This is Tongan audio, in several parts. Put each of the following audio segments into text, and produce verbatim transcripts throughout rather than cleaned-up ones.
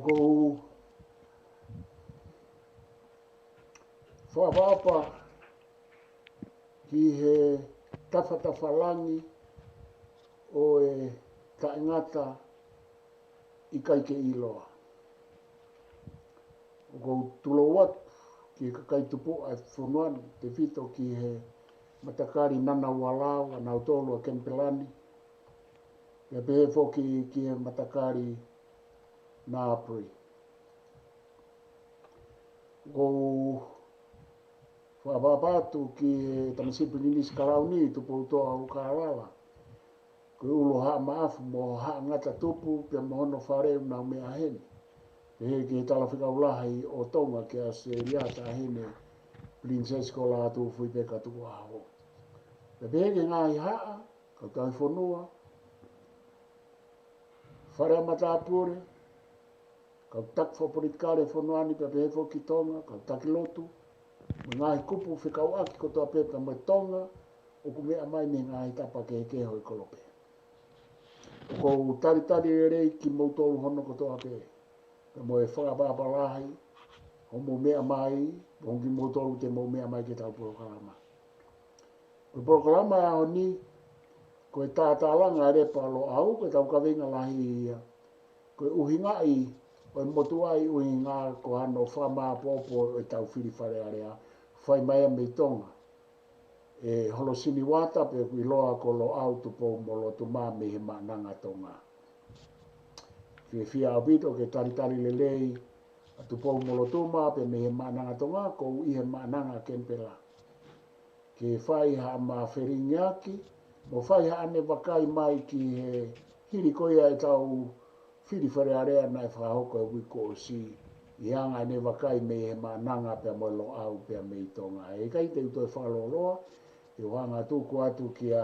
ʻOku ou fakaʻapaʻapa ki he tafatafa langi ʻo e taʻengata ʻikai ke ʻiloa. ʻOku ou tulou atu ki he kakai tupuʻa ʻo e fonua ni, tefito ki he matakali Ngunnawal, ʻa nautolu ʻa Kenipela ni, pea pehē foki ki he matakali Ngambri. ʻOku ou fakaʻapaʻapa atu ki he tamasiʻi Pilinisi Kalauni, Tupoutoʻa ʻo Kalala, ko e ʻulu Haʻa Maʻafu mo Haʻa Ngata Tupu, pea mo hono fale ʻoku nau meʻa heni. Pehē ki he Talafekau Lahi ʻo Tonga ki ʻAositelēlia, Taʻahine Pilinisesi ko Lātūfuipeka Tukuʻaho. Pea pehē ki he ngaahi haʻa, kautaha fonua, fale ʻa matāpule, kau taki fakapolitikale ʻo e fonua ni pea pehē foki ki Tonga, kau taki lotu, mo e ngaahi kupu fekauʻaki kotoa pē pea mo Tonga ʻoku meʻa mai mei he ngaahi tapa kehekehe ʻo e kolope. ʻOku ou talitali lelei kimoutolu hono kotoa pē, pea mo e fakaʻapaʻapa lahi hoʻomou meʻa mai, mo kimoutolu te mou meʻa mai ki heʻetau polokalama. Ko e polokalama ʻo e ʻaho ni, ko e tātālanga ʻa e Lepa ʻo Loʻau, ko ʻetau kaveinga lahi ia. Ko e ʻuhingaʻi ʻo e motuʻaʻi ʻuhinga ko hano fakamāʻopoʻopo ʻo ʻetau fili Fale Alea, fai mai ia mei Tonga ʻe Holosini Uata, pe ʻoku ʻiloa ko Loʻau Tupoumolotuma mei he Maʻananga Tonga. Fiefia ʻaupito ke talitali lelei ʻa Tupoumolotuma pea mei he Maʻananga Tonga, ʻoku ou ʻi he Maʻananga Kenipela, ke fai haʻama felingiaki, mo fai haʻane vakai mai ki he hili ko ia ʻetau fili Fale Alea naʻe fakahoko he uike kuo ʻosi, ʻi he anga ʻene vakai mei he Maʻananga pea mo Loʻau pea mei Tonga. ʻE ʻikai te u toe fakalōloa, te u hanga ʻo tuku atu kia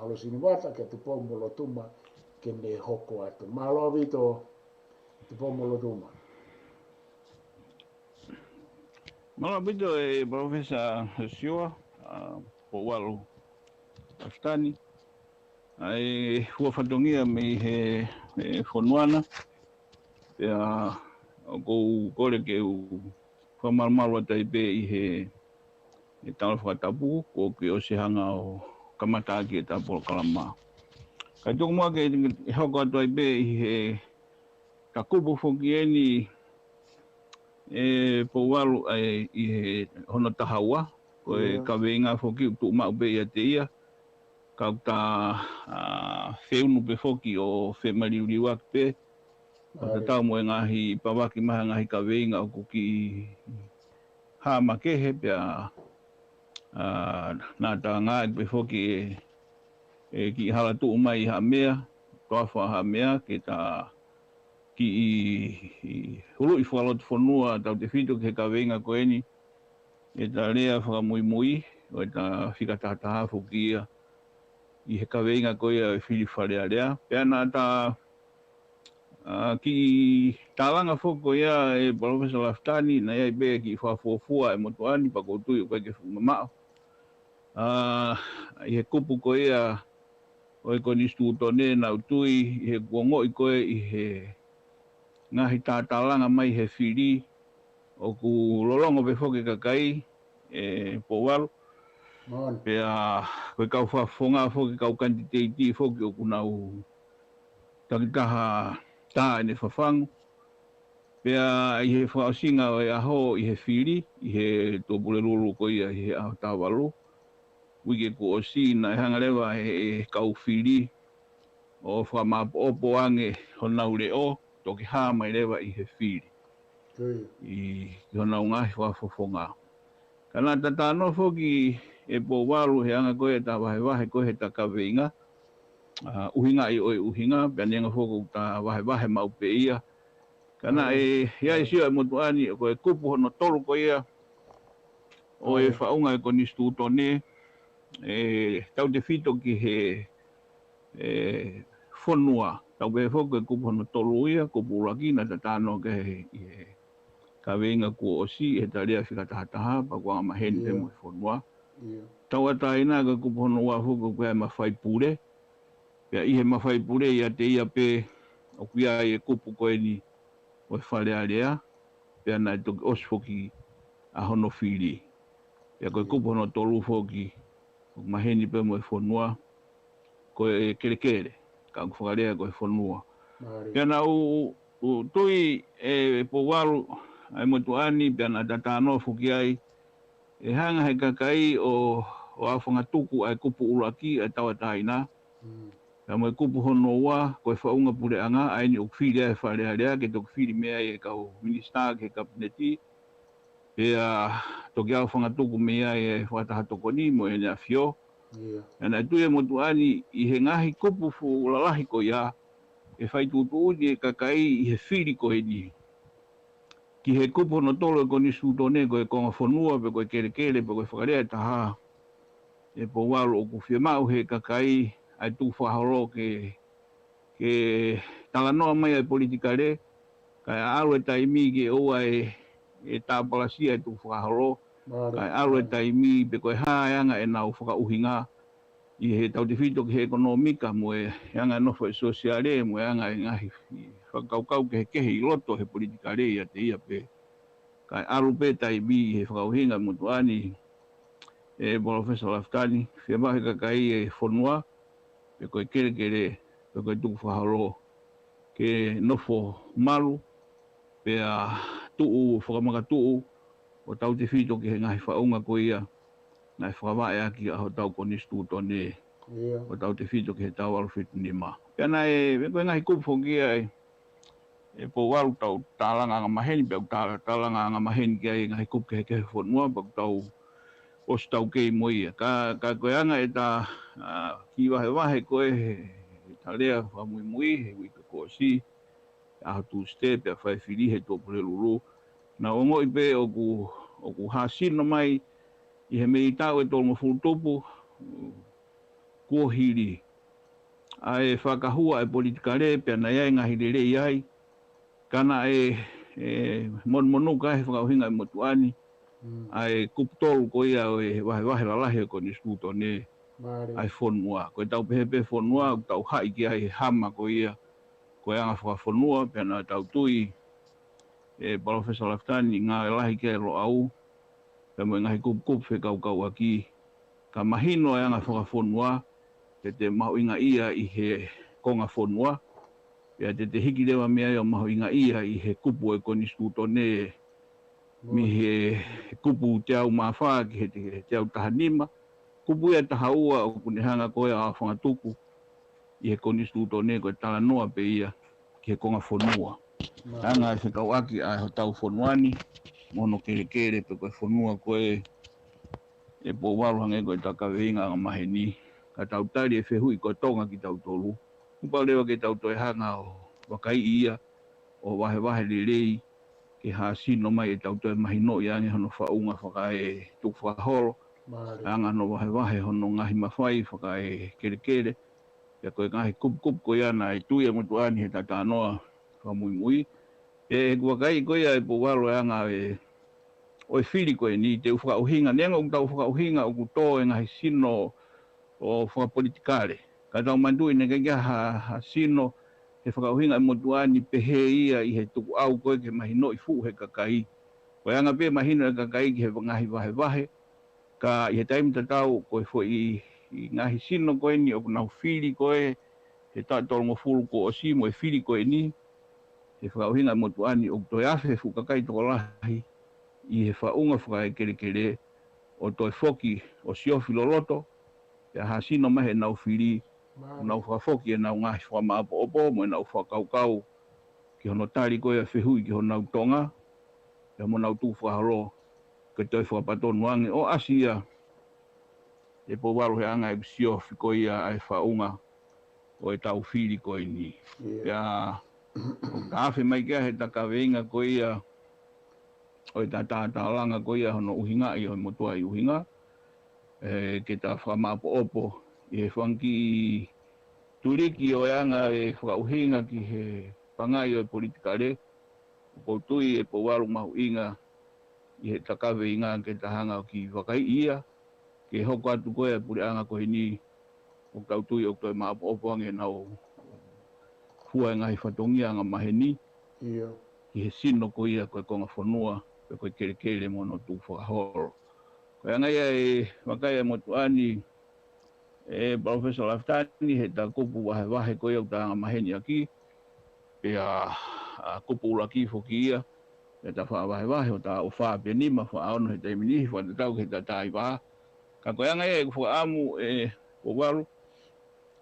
Holosini Uata, kia Tupoumolotuma, ke ne hoko atu. Mālō ʻaupito, Tupoumolotuma. Mālō ʻaupito e Palōfesa Siua, ʻa, Pouvalu Lafitani, ʻa e fua fatongia mei he, he fonua na, pea ʻoku ou kole ke u fakamalumalu atu ai pē ʻi he, he tala fakatapu, kuo ke ʻosi hanga ʻo kamata ʻaki ʻeta polokalama. Kae tuku muʻa ke, ke hoko atu ai pē ʻi he, ʻeta kupu foki eni, ʻe Pouvalu, ʻa e, ʻi he hono taha ua, ko e Ia. kaveinga foki ʻoku tuʻu maʻu pē ʻiate ia, ka ʻoku ta, ʻa, feʻunu pē foki ʻo femaliuliuaki pē, ʻo tatau mo e ngaahi pavaki mai ha ngaahi kaveinga ʻoku kiʻi hā makehe pea, ʻa, naʻa ta ngāueʻaki pē foki ʻe, ʻe kiʻi hala tuʻu mai Haʻamea, toafa Haʻamea, ke ta kiʻi huluʻi fakalotofonua tautefito ki he kaveinga ko eni, ʻeta lea fakamuimui, ʻo ʻeta fika tahataha foki ia, ʻi he kaveinga ko ia ʻo e fili Fale Alea. Pea naʻa ta, ʻa, kiʻi tālanga foki ko ia ʻe Palōfesa Lafitani, naʻe ʻi ai pē kiʻi fakafuofua ʻa e motuʻa ni pea ʻoku ou tui ʻoku ʻikai ke fuʻu mamaʻo. ʻA, ʻi he kupu ko ia ʻo e Konisitūtone naʻa ku tui ʻi he kuo ongoʻi ko ē ʻi he ngaahi tātālanga mai he fili, ʻoku lolongo pē foki e kakai, ʻe Pouvalu. Moʻoni. Pea ko e kau fakafofonga foki, kau kanititeiti foki ʻoku nau takitaha tā ʻene fafangu. Pea ʻi he fakaʻosinga ʻo e ʻaho ʻi he fili, ʻi he Tuʻapulelulu ko ia ʻi he ʻaho taha valu, uike kuo ʻosi, naʻe hanga leva ʻe he, he kau fili ʻo fakamāʻopoʻopo ange honau leʻo, toki hā mai leva ʻi he fili. Ko ia. ʻI, ʻi honau ngaahi fakafofonga. Ka naʻa ta talanoa foki ʻe Pouvalu he anga ko ē ʻeta vahevahe ko ē heʻeta kaveinga, ʻa, ʻuhingaʻi ʻo e ʻuhinga, pea neongo foki ʻoku ta vahevahe maʻu pē ia. Ka naʻe, ʻi ai sio e motuʻa ni, ko e kupu hono tolu ko ia ʻo e faʻunga e Konisitūtone, ʻe tautefito ki he, ʻe, fonua. Tau pehē foki ko e kupu hono tolu ia, kupu ʻuluaki naʻa ta talanoa ki ai he, he kaveinga kuo ʻosi, heʻeta lea fika tahataha, pea kuo angamaheni pē mo e fonua. Ia. Tauʻatāina ko e kupu hono ua foki ko e mafai pule. Pea ʻi he mafai pule ʻiate ia pē ʻoku ʻi ai e kupu ko eni, ʻo e Fale Alea, pea naʻe toki ʻosi foki ʻa hono fili. Pea ko e kupu hono tolu foki, ʻoku maheni pē mo e fonua, ko e kelekele, ka ʻoku fakalea ko e fonua. Pea naʻa ku, ku tui ʻe Pouvalu ʻa e motuʻa ni, pea naʻa ta talanoa foki ai, ʻe hanga he kakai ʻo, ʻo aofangatuku ʻa e kupu ʻuluaki ʻa e tauʻatāina. Pea mo e kupu hono ua, ko e faʻunga puleʻanga, ʻa eni ʻoku fili ai e Fale Alea, ke toki fili mei ai e kau minisitā ki he kapineti. Pea toki aofangatuku mei ai e Fakataha Tokoni mo ʻEne ʻAfio. Pea naʻe tui e motuʻa ni ʻi he ngaahi kupu fuʻu lalahi ko ia, ʻe fai tuʻutuʻuni e kakai ʻi he fili ko eni ki he kupu hono tolu e Konisitūtone, ko e konga fonua, pe ko e kelekele, pe ko e fakalea ʻe taha, ʻe Pouvalu, ʻoku fiemaʻu he kakai ʻa e tukufakaholo ke, ke talanoa mai ʻa e politikale, kae ʻalu e taimi ke ʻoua ʻe, ʻe tāpalasia e tukufakaholo, kae ʻalu e taimi pe ko e hā e anga ʻenau fakaʻuhinga, ʻi he tautefito ki he ʻekonōmika mo e anga e nofo ʻa e sōsiale mo e anga e ngaahi fakakaukau kehekehe ʻi loto he politikale ʻiate ia pē. Kae ʻalu pē taimi ʻi he fakaʻuhinga e motuʻa ni, ʻe Palōfesa Lafitani, fiemaʻu he kakai e fonua, pe ko e kelekele, pe ko e tukufakaholo, ke nofo malu, pea tuʻu fakamakatuʻu, ʻo tautefito ki he ngaahi faʻunga ko ia naʻe fakavaʻe ʻaki ʻa hotau Konisitūtone, ʻo tautefito ki he tau valu fitu nima. Pea naʻe, pe ko e ngaahi kupu foki ia ʻe, ʻe Pouvalu, tau tālanga angamaheni, pea ʻoku tā-, tālanga angamaheni ki ai e ngaahi kupu kehekehe fonua, pea ʻoku tau ʻosi taukei mo ia. Ka, ka ko e anga ʻeta, ʻa, kiʻi vahevahe ko ē he, he ʻeta lea fakamuimui he uike kuo ʻosi, ʻaho Tūsite, pea fai fili he Tuʻapulelulu. Naʻa ku ongoʻi pē ʻoku, ʻoku hāsino mai ʻi he meʻi taʻu ʻe tolungofulu tupu kuo hili ʻa e fakahua ʻa e politikale, pea naʻe ʻi ai e ngaahi lelei ai. Ka naʻe, ʻe, monumonuka he fakaʻuhinga e motuʻa ni ʻa e kupu tolu ko ia ʻo e vahevahe lalahi ʻo e Konisitūtone ʻa e fonua. Ko e tau pehē pē fonua, ʻoku tau haʻi ki ai he hama ko ia ko e anga fakafonua, pea naʻa tau tui ʻe Palōfesa Lafitani, ngāue lahi ki ai e Loʻau, pea mo e ngaahi kupukupu fekaukauʻaki, ka mahino e anga fakafonua, te te mahuʻingaʻia ʻi he konga fonua, pea te te hiki leva mei ai ʻo mahuʻingaʻia ʻi he kupu e Konisitūtone, mei he kupu teau mā fā ki he te-, teau taha nima, kupu ia ʻe taha ua ʻoku ne hanga ko ē ʻo aofangatuku ʻi he Konisitūtone, ko e talanoa pē ia ki he konga fonua. Anga e fekauʻaki ʻa hotau fonua ni mo hono kelekele, pe ko e fonua ko ē ʻe Pouvalu, hangē ko ʻeta kaveinga angamaheni, ka tau tali e fehuʻi ko Tonga kitautolu. Kuo pau leva ke tau toe hanga ʻo vakaiʻi ia, ʻo vahevahe lelei, ke hāsino mai ʻetau toe mahinoʻi ange hono faʻunga fakaetukufakaholo, anga hono vahevahe hono ngaahi mafai fakaekelekele, pea ko e ngaahi kupukupu ko ia naʻe tui e motuʻa ni he talanoa fakamuimui. Pea ʻi heʻeku vakaiʻi ko ia ʻe Pouvalu e anga e, ʻo e fili ko eni, te u fakaʻuhinga, neongo ʻoku tau fakaʻuhinga ʻoku tō e ngaahi sino ʻo fakapolitikale. Ka tau manatuʻi naʻe ʻikai ke ʻi ai ha, ha sino he fakaʻuhinga e motuʻa ni pehē ia ʻi he tukuʻau ko ē ke mahinoʻi fuʻu he kakai. Ko e anga pē mahino e kakai ki he ngaahi vahevahe. Ka ʻi he taimi tatau ko e foʻi, ʻi ngaahi sino ko eni ʻoku nau fili ko ē he taʻu ʻe tolungofulu kuo ʻosi mo e fili ko eni, he fakaʻuhinga e motuʻa ni ʻoku toe afe fuʻu kakai tokolahi ʻi he faʻunga fakaekelekele ʻo toe foki ʻo siofi loloto, pea hāsino mai heʻenau fili, ʻoku nau fakafoki ʻenau ngaahi fakamāʻopoʻopo mo ʻenau fakakaukau ki hono tali ko ia e fehuʻi ki honau Tonga, pea mo honau tukufakaholo, ke toe fakapatonu ange ʻo ʻasi ia ʻe Pouvalu he anga ʻeku siofi ko ia ʻa e faʻunga ʻo ʻetau fili ko eni. Pea ʻoku ta afe mai ki ai heʻeta kaveinga ko ia ʻo ʻeta tātālanga ko ia hono ʻuhingaʻi ʻo e motuʻaʻi ʻuhinga, ē, ke ta fakamāʻopoʻopo ʻi he fanga kiʻi tuliki ʻo e anga e fakaʻuhinga ki he pangai ʻo e politikale, ʻoku ou tui ʻe Pouvalu mahuʻinga ʻi heʻeta kaveinga ke ta hanga ʻo kiʻi vakaiʻi ia, ke hoko atu ko ē e puleʻanga ko eni, ʻoku tau tui ʻoku toe maʻopoʻopo ange ʻenau fua e ngaahi fatongia angamaheni. ki he sino ko ia ko e konga fonua, pe ko e kelekele mo hono tukufakaholo. Ko e anga ia e vakai ʻa e motuʻa ni, ʻe Palōfesa Lafitani, heʻeta kupu vahevahe ko ia ʻoku ta anga maheni ʻaki, pea ʻa, kupu ʻuluaki foki ia, pea ta faʻa vahevahe ʻo ta ʻo fā pe nima, faʻa ono he taimi ni, fakatatau ki heʻeta tā ʻi vā. Ka ko e anga ia ʻeku fakaʻamu ʻe Pouvalu,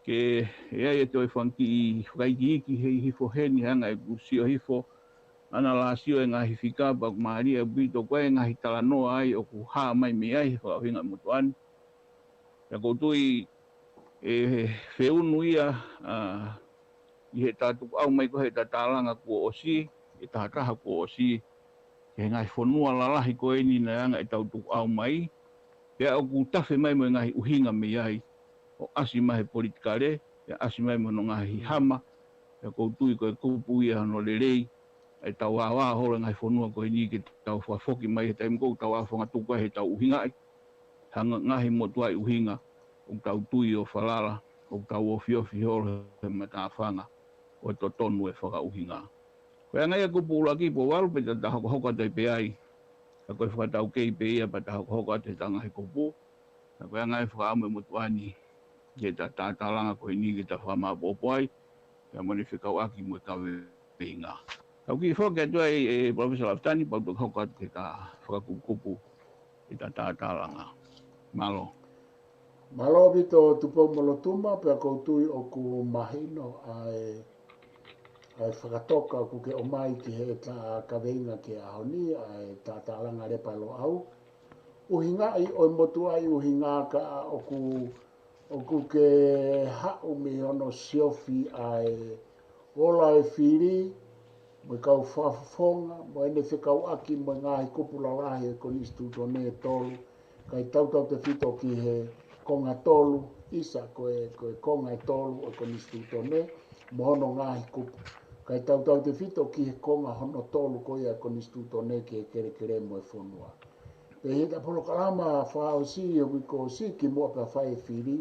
ke ʻi ai e toe fanga kiʻi fakaikiiki hifo heni he anga ʻeku sio hifo, ʻana la sio e ngaahi fika pea ʻoku mālie ʻaupito ko e ngaahi talanoa ai ʻoku hā mai mei ai he fakaʻuhinga motuʻa ni. Pea ʻoku ou tui ʻe feʻunu ia, ʻa, ʻi heʻeta tukuʻau mai ko ē heʻeta tālanga kuo ʻosi, ʻe taha taha kuo ʻosi, ki he ngaahi fonua lalahi ko eni naʻe anga ʻetau tukuʻau mai, pea ʻoku tafe mai mo e ngaahi ʻuhinga mei ai, ʻo ʻasi mai he politikale, pea ʻasi mai mo hono ngaahi hama, pea ʻoku ou tui ko e kupu ia hono lelei, ʻetau vāvā holo e ngaahi fonua ko eni ke tau fakafoki mai he taimi ko ē ʻoku tau ʻalu ʻo fangatuku ai heʻetau ʻuhingaʻi, ha nga-, ngaahi motuʻaʻi ʻuhinga, ʻoku tau tui ʻo falala, ʻoku tau ofiofi holo he matāfanga, ʻo e totonu e fakaʻuhinga. Ko e anga ia e kupu ʻuluaki Pouvalu pea ta hokohoko atu ai pē ai. Ka ko e fakataukei pē ia pea ta hokohoko atu heʻeta ngaahi kupu. Ka ko e anga ia e fakaʻamu ʻe motuʻa ni, ke ta tātālanga ko eni ke ta fakamāʻopoʻopo ai, pea mo ʻene fekauʻaki mo e kaveinga. Tau kiʻi foki atu ai ʻe Palōfesa Lafitani, pea u toki hoko atu ki heʻeta fakakupukupu, heʻeta tātālanga. Mālō. Mālō ʻaupito Tupou Molotuma, pea ʻoku ou tui ʻoku mahino ʻa e, ʻa e fakatoka ʻoku ke ʻomai ki heʻeta kaveinga ki he ʻaho ni, ʻa e tātālanga Lepa Loʻau. ʻUhingaʻi ʻo e motuʻaʻi ʻuhinga ka ʻoku, ʻoku ke haʻu mei hono siofi ʻa e ola e fili, mo e kau fakafofonga, mo ʻene fekauʻaki mo e ngaahi kupu lalahi ʻo e Konisitūtone ʻe tolu, kae tautautefito ki he konga tolu, ʻisa ko e, ko e konga ʻe tolu ʻo e Konisitūtone, mo hono ngaahi kupu. Kae tautautefito ki he konga hono tolu ko ia e Konisitūtone ki he kelekele mo e fonua. Pea ʻi heʻeta polokalama fakaʻosi ʻo e uike kuo ʻosi kimuʻa pea fai e fili,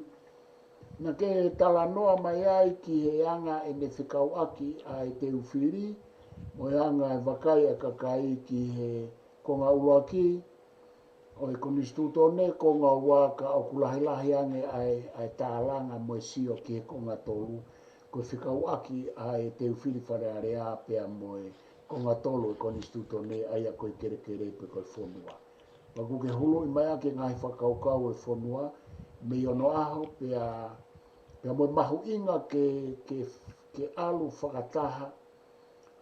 naʻa ke talanoa mai ai ki he anga ʻene fekauʻaki ʻa e teu fili, mo e anga e vakai ʻa e kakai ki he konga ʻuluaki ʻo e Konisitūtone, konga ua ka ʻoku lahilahi ange ʻa e, ʻa e tālanga mo e sio ki he konga tolu, ko e fekauʻaki ʻa e teu fili Fale Alea pea mo e konga tolu ʻo e Konisitūtone, ʻa ia ko e kelekele pe ko e fonua. Pea ʻoku ke huluʻi mai ʻaki e ngaahi fakakaukau ʻo e fonua mei onoʻaho, pea, pea mo e mahuʻinga ke, ke, ke ʻalu fakataha,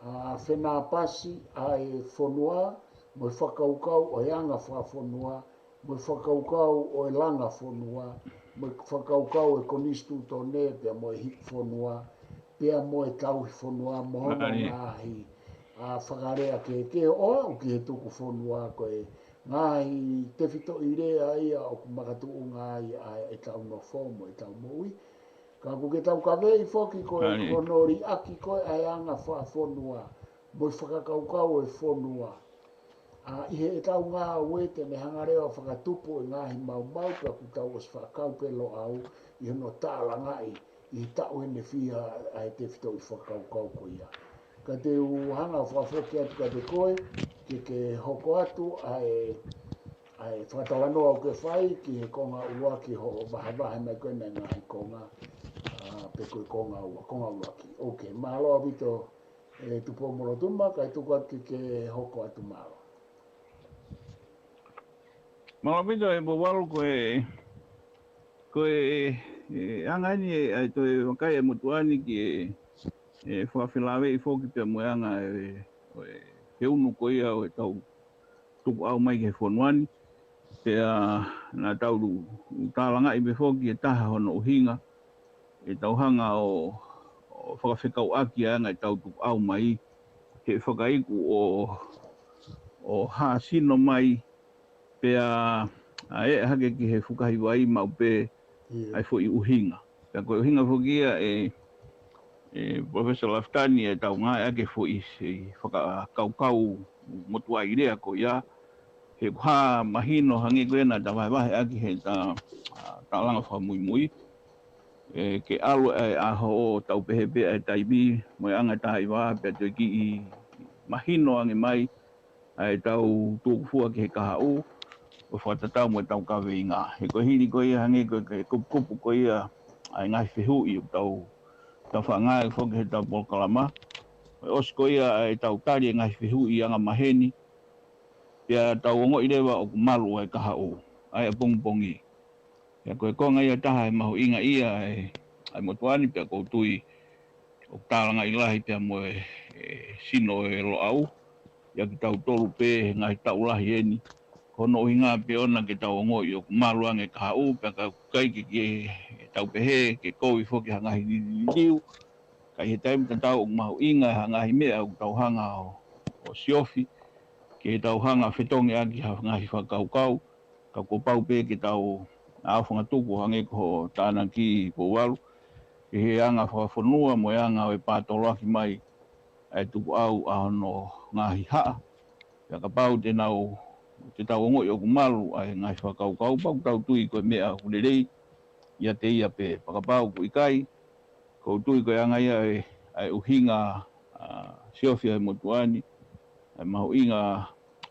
ʻa, fenāpasi ʻa e fonua, mo e fakakaukau ʻo e anga fakafonua, mo e fakakaukau ʻo e langa fonua, mo e fakakaukau ʻo e Konisitūtone, pea mo e hiʻi fonua, pea mo e tauhi fonua, mo hono ngaahi, ʻa, fakalea kehekehe ʻo aʻu ki he tuku fonua, ko e ngaahi tefitoʻi lea ia ʻoku makatuʻunga ai ʻa ʻetau nofo mo ʻetau moʻui. Ka ʻoku ke taukaveʻi foki ko e, ko hono liʻaki ko ē ʻa e anga fakafonua, mo e fakakaukau ʻo e fonua. ʻA, ʻi heʻetau ngāue te ne hanga leva ʻo fakatupu e ngaahi maumau pea ʻoku tau ʻosi fakakau pē Loʻau ʻi hono tālangaʻi ʻi he taʻu ʻe fiha ʻa e tefitoʻi fakakaukau ko ia. Ka te u hanga ʻo fakafoki atu kiate koe, ke ke hoko atu ʻa e, ʻa e fakatalanoa ʻoku ke fai ki he konga ʻuluaki hoʻo vahevahe mai ko ena e ngaahi konga, ʻa, pe ko e konga ua, konga ʻuluaki. Ok, mālō ʻaupito ʻe Tupou Molotuma, kae tuku atu ke ke hoko atu, mālō. Mālō ʻaupito ʻe Pouvalu, ko e, ko e, e, anga eni e, ʻa e toe vakai ʻa e motuʻa ni ki he, e, fakafelāveʻi foki pea mo e anga e, ʻo e feʻunu ko ia ʻo ʻetau tukuʻau mai ki he fonua ni. Pea naʻa tau lu-, tālangaʻi pē foki e taha hono ʻuhinga, ʻetau hanga ʻo, ʻo fakafekauʻaki ʻa e anga ʻetau tukuʻau mai, he fakaiku ʻo, ʻo hāsino mai, pea ʻa e hake ki he fukahi vai maʻu pē ʻa e foʻi ʻuhinga. Pea ko e ʻuhinga foki ia ʻe, ʻe Professor Lafitani ʻetau ngāueʻaki e foʻi se fakakaukau motuʻaʻi lea ko ia, he ʻoku hā mahino hangē ko ena ta vahevahe ʻaki heʻeta, ʻa, tālanga fakamuimui. ʻE, ke ʻalu e ʻaho ʻo tau pehē pē ʻa e taimi, mo e anga tā ʻi vā, pea toe kiʻi mahino ange mai ʻa ʻetau tuku fua ki he kahaʻu ʻo fakatatau mo ʻetau kaveinga. He ko e hili ko ia hangē ko e kupukupu ko ia ʻa e ngaahi fehuʻi ʻoku tau, tau faʻa ngāueʻaki foki heʻetau polokalama. Ko e ʻosi ko ia ʻa ʻetau tali e ngaahi fehuʻi angamaheni, pea tau ongoʻi leva ʻoku malu ʻa e kahaʻu ʻa e ʻapongipongi. Pea ko e konga ia ʻe taha ʻe mahuʻinga ia ʻa e, ʻa e motuʻa ni, pea ʻoku ou tui ʻoku tālangaʻi lahi pea mo e, e sino ʻo e Loʻau ʻia kitautolu pē he ngaahi taʻu lahi eni. Ko hono ʻuhinga pē ʻona ke tau ongoʻi ʻoku malu ange e kahaʻu, pea ka ʻoku ʻikai ke, ke tau pehē ke kovi foki ha ngaahi liliu. Ka ʻi he taimi tatau ʻoku mahuʻinga ha ngaahi meʻa ʻoku tau hanga ʻo, ʻo siofi, ke tau hanga ʻo fetongi ʻaki ha ngaahi fakakaukau, ka kuo pau pē ke tau ʻā ʻo fangatuku hangē ko hoʻo tānaki Pouvalu, ki he anga fakafonua mo e anga ʻo e pātoloaki mai ʻa e tukuʻau ʻa hono ngaahi haʻa. Pea kapau te nau, te tau ongoʻi ʻoku malu ʻa e ngaahi fakakaukau, pea ʻoku tau tui ko e meʻa ʻoku lelei ʻiate ia pē. Pea kapau ʻoku ʻikai, ʻoku ou tui ko e anga ia ʻa e, ʻa e ʻuhinga, ʻa, siofi ʻa e motuʻa ni, ʻa e mahuʻinga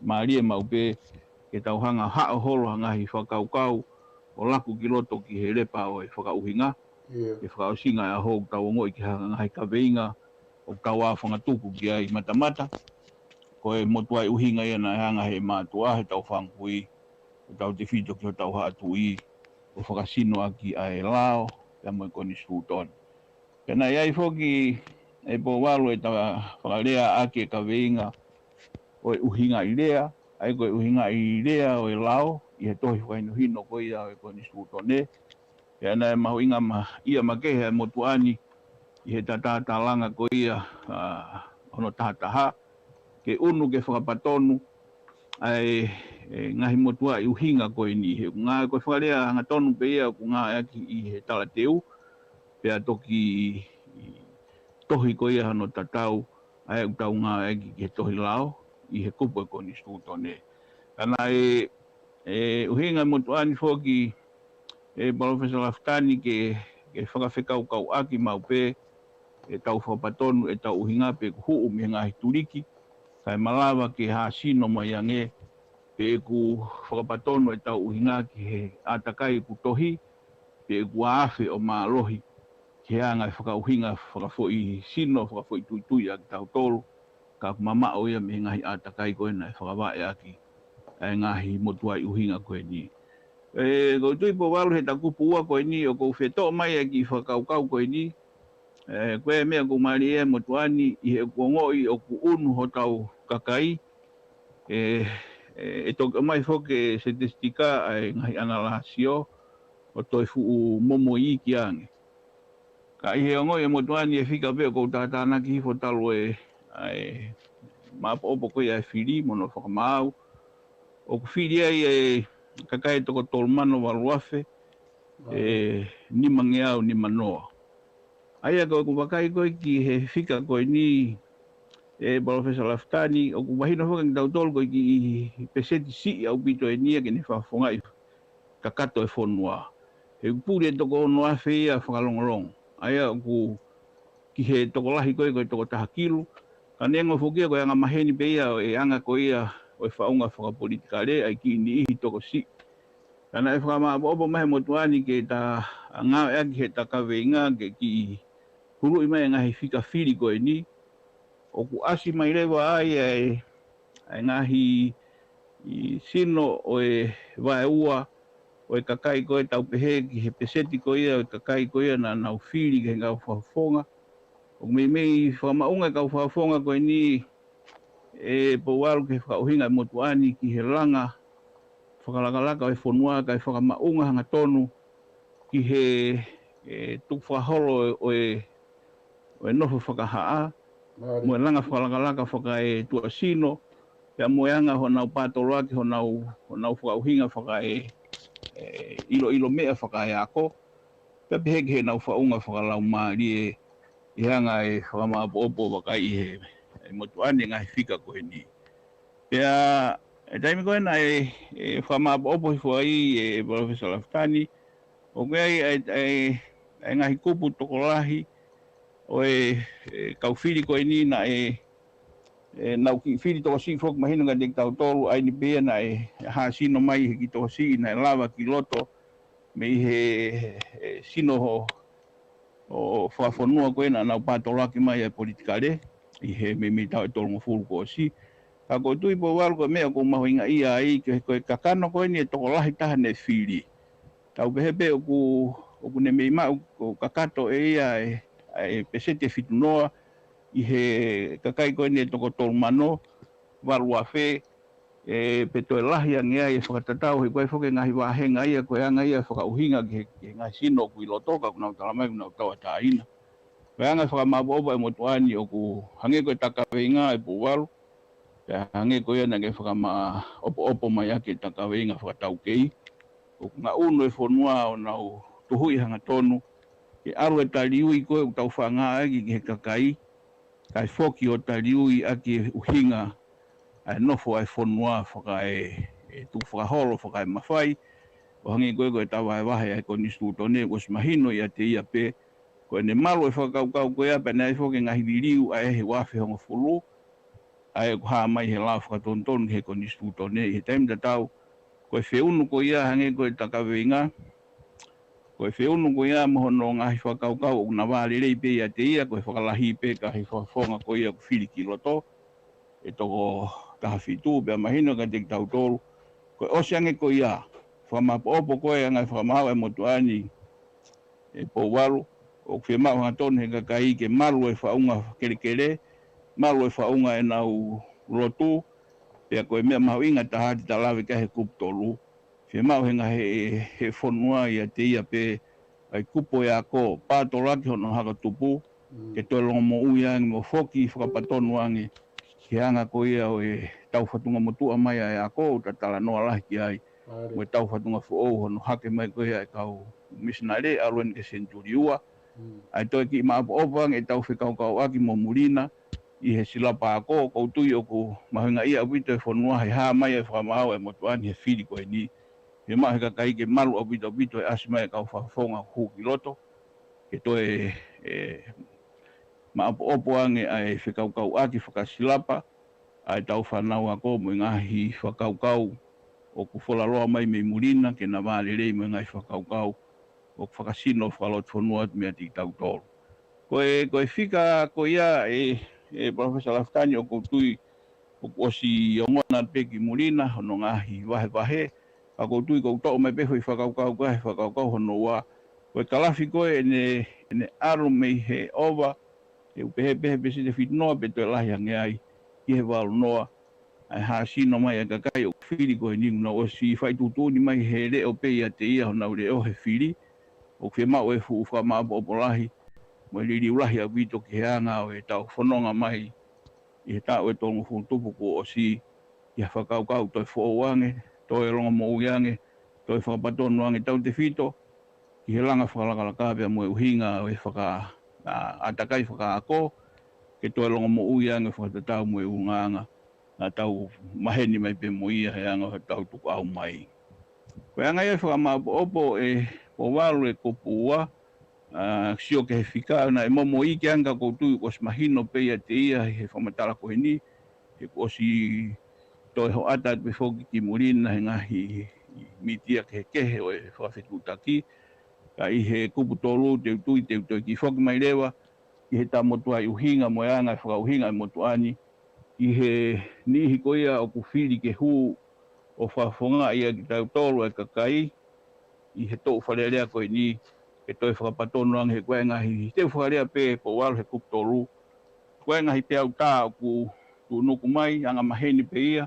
mālie maʻu pē ke tau hanga ʻo haʻo holo ha ngaahi fakakaukau ʻo laku ki loto ki he lepa ʻo e fakaʻuhinga. ʻIo. Ke fakaʻosinga e ʻaho ʻoku tau ongoʻi ki ha ngaahi kaveinga ʻoku tau ʻā ʻo fangatuku ki ai matamata. Ko e motuʻaʻi ʻuhinga ia naʻe hanga ʻe he mātuʻa, heʻetau fanga kui, ʻo tautefito ki hotau haʻa tuʻi, ʻo fakasino ʻaki ʻa e lao pea mo e konisitūtone. Pea naʻe ʻi ai foki ʻe Pouvalu ʻeta fakalea ʻaki e kaveinga ʻo e ʻuhingaʻi lea, ʻa ia ko e ʻuhingaʻi lea ʻo e lao ʻi he tohi fakahinohino ko ia ʻo e konisitūtone. Pea naʻe mahuʻinga ma-, ia makehe ʻa e motuʻa ni ʻi heʻeta tālanga ko ia, ʻa, hono tahataha, ke ʻunu ke fakapatonu ʻa e, e ngaahi motuʻaʻi ʻuhinga ko eni. He ʻoku ngāue ko e fakalea hangatonu pē ia ʻoku ngāueʻaki ʻi he talateu, pea toki tohi ko ia hono tatau, ʻa ia ʻoku tau ngāueʻaki ki he tohi lao ʻi he kupu ʻo e konisitūtone. Ka naʻe, e, ʻuhinga e motuʻa ni foki, ʻe Palōfesa Lafitani, ke, ke fakafekaukauʻaki maʻu pē ʻetau fakapatonu ʻetau ʻuhinga pe ʻoku huʻu mei he ngaahi tuliki, kae malava ke hāsino mai ange pe ʻoku fakapatonu ʻetau ʻuhinga ki he ʻātakai ʻoku tohi, pe ʻoku ʻaʻafe ʻo mālohi ki he anga e fakaʻuhinga fakafoʻisino, fakafoʻituitui ʻa kitautolu, ka ʻoku mamaʻo ia mei he ngaahi ʻātakai ko ē naʻe fakavaʻe ʻaki ʻa e ngaahi motuʻaʻi ʻuhinga ko eni. ʻE, ʻoku ou tui Pouvalu heʻeta kupu ua ko eni ʻoku ou fetoʻo mai ʻa e kiʻi fakakaukau ko eni. ʻE, ko e meʻa ʻoku mālie ʻa e motuʻa ni ʻi heʻeku ongoʻi ʻoku ʻunu hotau kakai. ʻE, ʻe, ʻe toki ʻomai foki ʻe he setesitika ʻa e ngaahi ʻanalāsio ʻo toe fuʻu momo iiki ange. Ka ʻi he ongoʻi ʻa e motuʻa ni e fika pē ʻoku ou tātānaki hifo talu e, ʻa e, maʻopoʻopo ko ia e fili mo hono fakamaau, ʻoku fili ai e kakai ʻe toko tolu mano valu afe, ʻe, nimangeau nimanoa. ʻA ia ko ʻeku vakai ko ē ki he fika ko eni, ʻe Palōfesa Lafitani, ʻoku mahino foki kiate kitautolu ko e kiʻi peseti siʻi ʻaupito eni ia ke ne fakafofongaʻi kakato e fonua. He ʻoku puli e toko ono afe ia fakalongolongo. ʻA ia ʻoku ki he tokolahi ko ē ko e toko taha kilu. Ka neongo foki ia ko e angamaheni pē ia ʻo e anga ko ia ʻo e faʻunga fakapolitikale ʻa e kiʻi niʻihi tokosiʻi. Ka naʻe fakamaʻopoʻopo mai ʻe he motuʻa ni ke ta ngāueʻaki heʻeta kaveinga ke kiʻi huluʻi mai e ngaahi fika fili ko eni. ʻOku ʻasi mai leva ai ʻa e, ʻa e ngaahi sino ʻo e vaeua ʻo e kakai ko ē, tau pehē ki he peseti ko ia ʻo e kakai ko ia naʻa nau fili ki he kau fakafofonga. ʻOku meimei fakamaʻunga e kau fakafofonga ko eni, ʻe Pouvalu, ki he fakaʻuhinga ʻa e motuʻa ni ki he langa fakalakalaka ʻo e fonua kae fakamaʻunga hangatonu ki he, ʻe, tukufakaholo ʻo e, ʻo e nofo fakahaʻa, mo e langa fakalakalaka fakaetuʻasino, pea mo e anga honau pātoloaki honau, honau fakaʻuhinga fakae, ʻe, ʻiloʻilo meʻa fakaeako, pea pehē ki heʻenau faʻunga fakalaumālie, ʻi he anga e fakamaʻopoʻopo vakai ʻe he, ʻe he motuʻa ni e ngaahi fika ko eni. Pea, ʻi he taimi ko ē naʻe, ʻe, fakamaʻopoʻopo hifo ai ʻe Palōfesa Lafitani, ʻoku ʻi ai ʻa e, ʻa e, ʻa e ngaahi kupu tokolahi ʻo e, ʻe, kau fili ko eni naʻe, ʻe nau kiʻi fili tokosiʻi foki mahino kiate kitautolu, ʻa eni pē ia naʻe hāsino mai he kiʻi tokosiʻi naʻe lava ki loto mei he, he sino ʻo, ʻo fakafonua ko ē naʻa nau pātolaki mai ʻa e politikale ʻi he meimei taʻu ʻe tolungofulu kuo ʻosi. Ka ʻoku ou tui Pouvalu ko e meʻa ʻoku ou mahuʻingaʻia ai, ko e, ko e kakano ko eni ʻe tokolahi taha ne fili. Tau pehē pē ʻoku, ʻoku ne mei maʻu ʻo kakato ʻe ia ʻa e, ʻa e peseti ʻe fitu noa ʻi he kakai ko eni ʻe toko tolu mano, valu afe, ē, pe toe lahi ange ai e fakatatau, he ko e foki e ngaahi vāhenga ia, ko e anga ia e fakaʻuhinga ki he, ki he ngaahi sino ʻoku ʻi loto, ka ʻoku nau talamai ʻoku nau tauʻatāina. Ko e anga e fakamāʻopoʻopo ʻa e motuʻa ni ʻoku hangē ko e takaveinga ʻe Pouvalu, pea hangē ko ia naʻa ke fakamaʻopoʻopo mai ʻaki e takaveinga fakataukei. ʻOku ngaʻunu e fonua ʻo nau tuhuʻi hangatonu ke ʻalu e taliui ko ē ʻoku tau faʻa ngāueʻaki ki he kakai, kae foki ʻo taliui ʻaki e ʻuhinga ʻa e nofo ʻa e fonua fakae, e tukufakaholo fakaemafai, ʻo hangē ko ē ko e tau vahevahe ʻa e konisitūtone, ʻoku ʻosi mahino ʻiate ia pē ko ʻene malu e fakakaukau ko ia pea naʻe foki e ngaahi liliu ʻa ē he ua afe hongofulu, ʻa ē ʻoku hā mai he lao fakatonutonu ki he konisitūtone ʻi he taimi tatau. Ko e feʻunu ko ia hangē ko e takaveinga, ko e feʻunu ko ia mo hono ngaahi fakakaukau ʻoku na vālelei pē ʻiate ia, ko e fakalahi pē ka he fakafofonga ko ia ʻoku fili ki loto, ʻe toko taha fitu, pea mahino kiate kitautolu. Ko e ʻosi ange ko ia, fakamāʻopoʻopo ko e anga e fakamaau ʻa e motuʻa ni, ʻe Pouvalu, ʻoku fiemaʻu hangatonu he kakai ke malu e faʻunga kelekele, malu e faʻunga ʻenau lotu, pea ko e meʻa mahuʻinga taha te ta lave ki ai he kupu tolu. Fiemaʻu he ngaahi he, he fonua ʻiate ia pē ʻa e kupu ʻo e ako, pātolaki hono hako tupu, ke toe longomoʻui ange mo foki fakapatonu ange ki he anga ko ia ʻo e tau fatunga motuʻa mai ʻa e ako, ʻoku ta talanoa lahi ki ai, mo e tau fatunga foʻou hono hake mai ko ia e kau misinale ʻalu eni ki he senituli ua. ʻA e toe kiʻi māʻopoʻopo ange e tau fekaukauʻaki mo muli na ʻi he silapa ako, ʻoku ou tui ʻoku mahuʻingaʻia ʻaupito e fonua he hā mai e fakamaau ʻa e motuʻa ni he fili ko eni. Fiemaʻu he kakai ke malu ʻaupito ʻaupito e ʻasi mai e kau fakafofonga hū ki loto, ke toe, e, māʻopoʻopo ange ʻa e fekaukauʻaki fakasilapa ʻa e tau fānau ako mo e ngaahi fakakaukau ʻoku folaloa mai mei muli na ke na vālelei mo e ngaahi fakakaukau ʻoku fakasino fakalotofonua atu meiate kitautolu. Ko e, ko e fika ko ia ʻe, ʻe Palōfesa Lafitani ʻoku ou tui ʻoku ʻosi ongona pē ki muli na hono ngaahi vahevahe, ka ʻoku ou tui ʻoku toʻo mai pē foʻi fakakaukau ko ē, he fakakaukau hono ua. Ko e kalafi ko ē ʻene, ʻene ʻalu mei he ova, ʻe u pehē pē he peseti ʻe fitu noa pe toe lahi ange ai, ki he valu noa, ʻa e hāsino mai ʻa e kakai ʻoku fili ko eni, ʻoku nau ʻosi fai tuʻutuʻuni mai he leʻo pē ʻiate ia honau leʻo he fili, ʻoku fiemaʻu e fuʻu fakamāʻopoʻopo lahi, mo e liliu lahi ʻaupito ki he anga ʻo e tau fononga mai ʻi he taʻu ʻe tolungofulu tupu kuo ʻosi, ʻi ha fakakaukau toe foʻou ange, toe longomoʻui ange, toe fakapatonu ange tautefito ki he langa fakalakalaka pea mo e ʻuhinga ʻo e faka-, ʻa, ʻātakai fakaako, ke toe longomoʻui ange fakatatau mo e ʻulungaanga naʻa tau maheni mai pē mo ia he anga ʻo e tau tukuʻau mai. Ko e anga ia e fakamāʻopoʻopo ʻe Pouvalu e kupu ua, ʻa, sio ki he fika, naʻe momoʻi ke anga ʻoku ou tui ʻoku ʻosi mahino pē ʻiate ia he fakamatala ko eni, he kuo ʻosi toe hoʻata atu pē foki ki muli na he ngaahi mītia kehekehe ʻo e fakafetuʻutaki. Ka ʻi he kupu tolu te u tui te u toe kiʻi foki mai leva ki he tau motuʻa ʻi ʻuhinga mo e anga e fakaʻuhinga e motuʻa ni, ʻi he niʻihi ko ia ʻoku fili ke hū ʻo fakafofongaʻi ʻa kitautolu ʻa e kakai ʻi he toʻu Fale Alea ko eni, ke toe fakapatonu ange he ko e ngaahi, te u fakalea pē Pouvalu he kupu tolu, ko e ngaahi peau tā ʻoku tuʻunuku mai, anga maheni pē ia,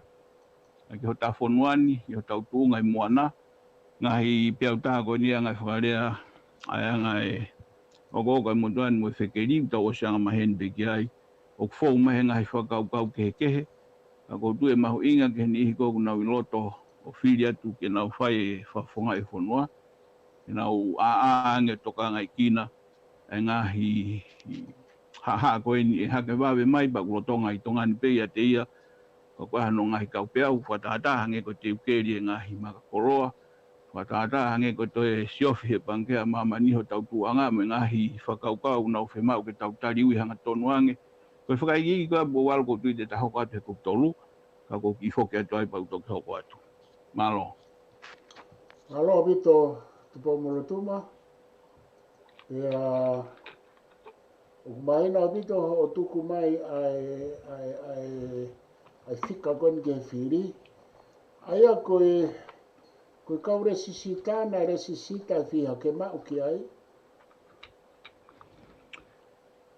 ʻa ki hotau fonua ni, ʻi hotau tuʻunga ʻi Moana, ngaahi peau tā ko eni anga e fakalea, ʻa e anga e okooko e motuʻa ni mo e fekeli, ʻoku tau ʻosi anga maheni pē ki ai, ʻoku fou mai he ngaahi fakakaukau kehekehe, ka ʻoku ou tui ʻe mahuʻinga ki he niʻihi ko ē ʻoku nau ʻi loto ʻo fili atu ke nau fai e fakafofongaʻi e fonua, ke nau ʻāʻā ange tokangaʻi kina e ngaahi haʻahaʻa ko eni ʻe hake vave mai pea ʻoku lolotonga ʻi Tonga ni pē ʻiate ia, ka ko e hano ngaahi kaupeau fakatātā hangē ko e teukeli e ngaahi makakoloa, fakatātā hangē ko e toe siofi he Pangikē ʻa Māmani hotau tuʻuʻanga mo e ngaahi fakakaukau ʻoku nau fiemaʻu ke tau taliui hangatonu ange, Ko e fakaikiiki ko ia Pouvalu ʻoku ou tui te ta hoko atu he kupu tolu, ka ʻoku ou kiʻi foki atu ai pea u toki hoko atu. Mālō. Mālō ʻaupito Tupoumolotuma. Pea ʻoku mahino ʻaupito hoʻo tuku mai ʻa e, ʻa e, ʻa e, ʻa e fika ko eni ki he fili. ʻA ia ko e, ko e kau lēsisita, naʻe lēsisita ʻe fiha ke maʻu ki ai?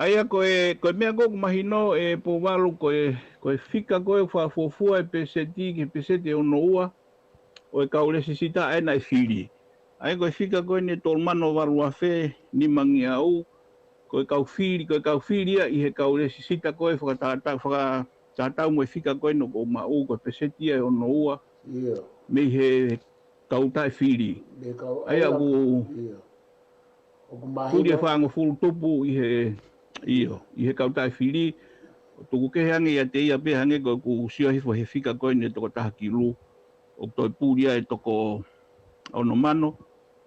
ʻA ia ko e, ko e meʻa ko ē ʻoku mahino ʻe Pouvalu ko e, ko e fika ko ē ʻoku fakafuofua e peseti ki he peseti ʻe ono ua ʻo e kau lēsisita ʻa ia naʻe fili. ʻA ia ko e fika ko eni ʻe tolu mano valu afe nimangeau, ko e kau fili, ko e kau fili ia ʻi he kau lēsisita ko ē fakatātā, fakatātā mo e fika ko eni ʻoku ou maʻu, ko e peseti ia ʻe ono ua, ʻIo. mei he kau taʻefili. Mei he kau, ʻA ia ʻoku, ʻio. ʻOku huli e mahino. fāngofulu tupu ʻi he, ʻio, ʻi he kau taʻefili, ʻo tuku kehe ange ʻiate ia pē hangē ko ʻeku sio hifo he fika ko eni ʻe toko taha kilu, ʻoku toe puli ai ʻe toko ono mano.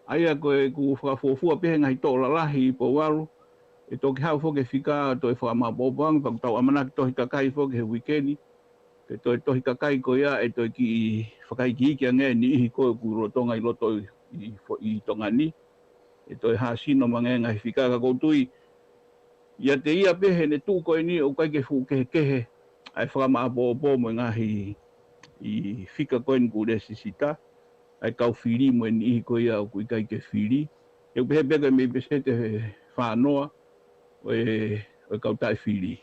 ʻA ia ko ʻeku fakafuofua pē he ngaahi toʻo lalahi Pouvalu, ʻe toki haʻu foki e fika toe fakamāʻopoʻopo ange, pea ʻoku tau ʻamanaki tohi kakai foki he uike ni, ke toe tohi kakai ko ia ʻe toe kiʻi fakaikiiki ange e niʻihi ko ē ʻoku lolotonga ʻi loto ʻi, ʻi, ʻi Tonga ni, ʻe toe hāsino mai ange e ngaahi fika ka ʻoku ou tui, ʻiate ia pē heʻene tuʻu ko eni ʻoku ʻikai ke fuʻu kehekehe ʻa e fakamāʻopoʻopo mo e ngaahi ʻi fika ko eni kuo lēsisita, ʻa e kau fili mo e niʻihi ko ia ʻoku ʻikai ke fili. ʻE pehē pē ko e mei peseti ʻe fā noa ʻo e, ʻo e kau taʻefili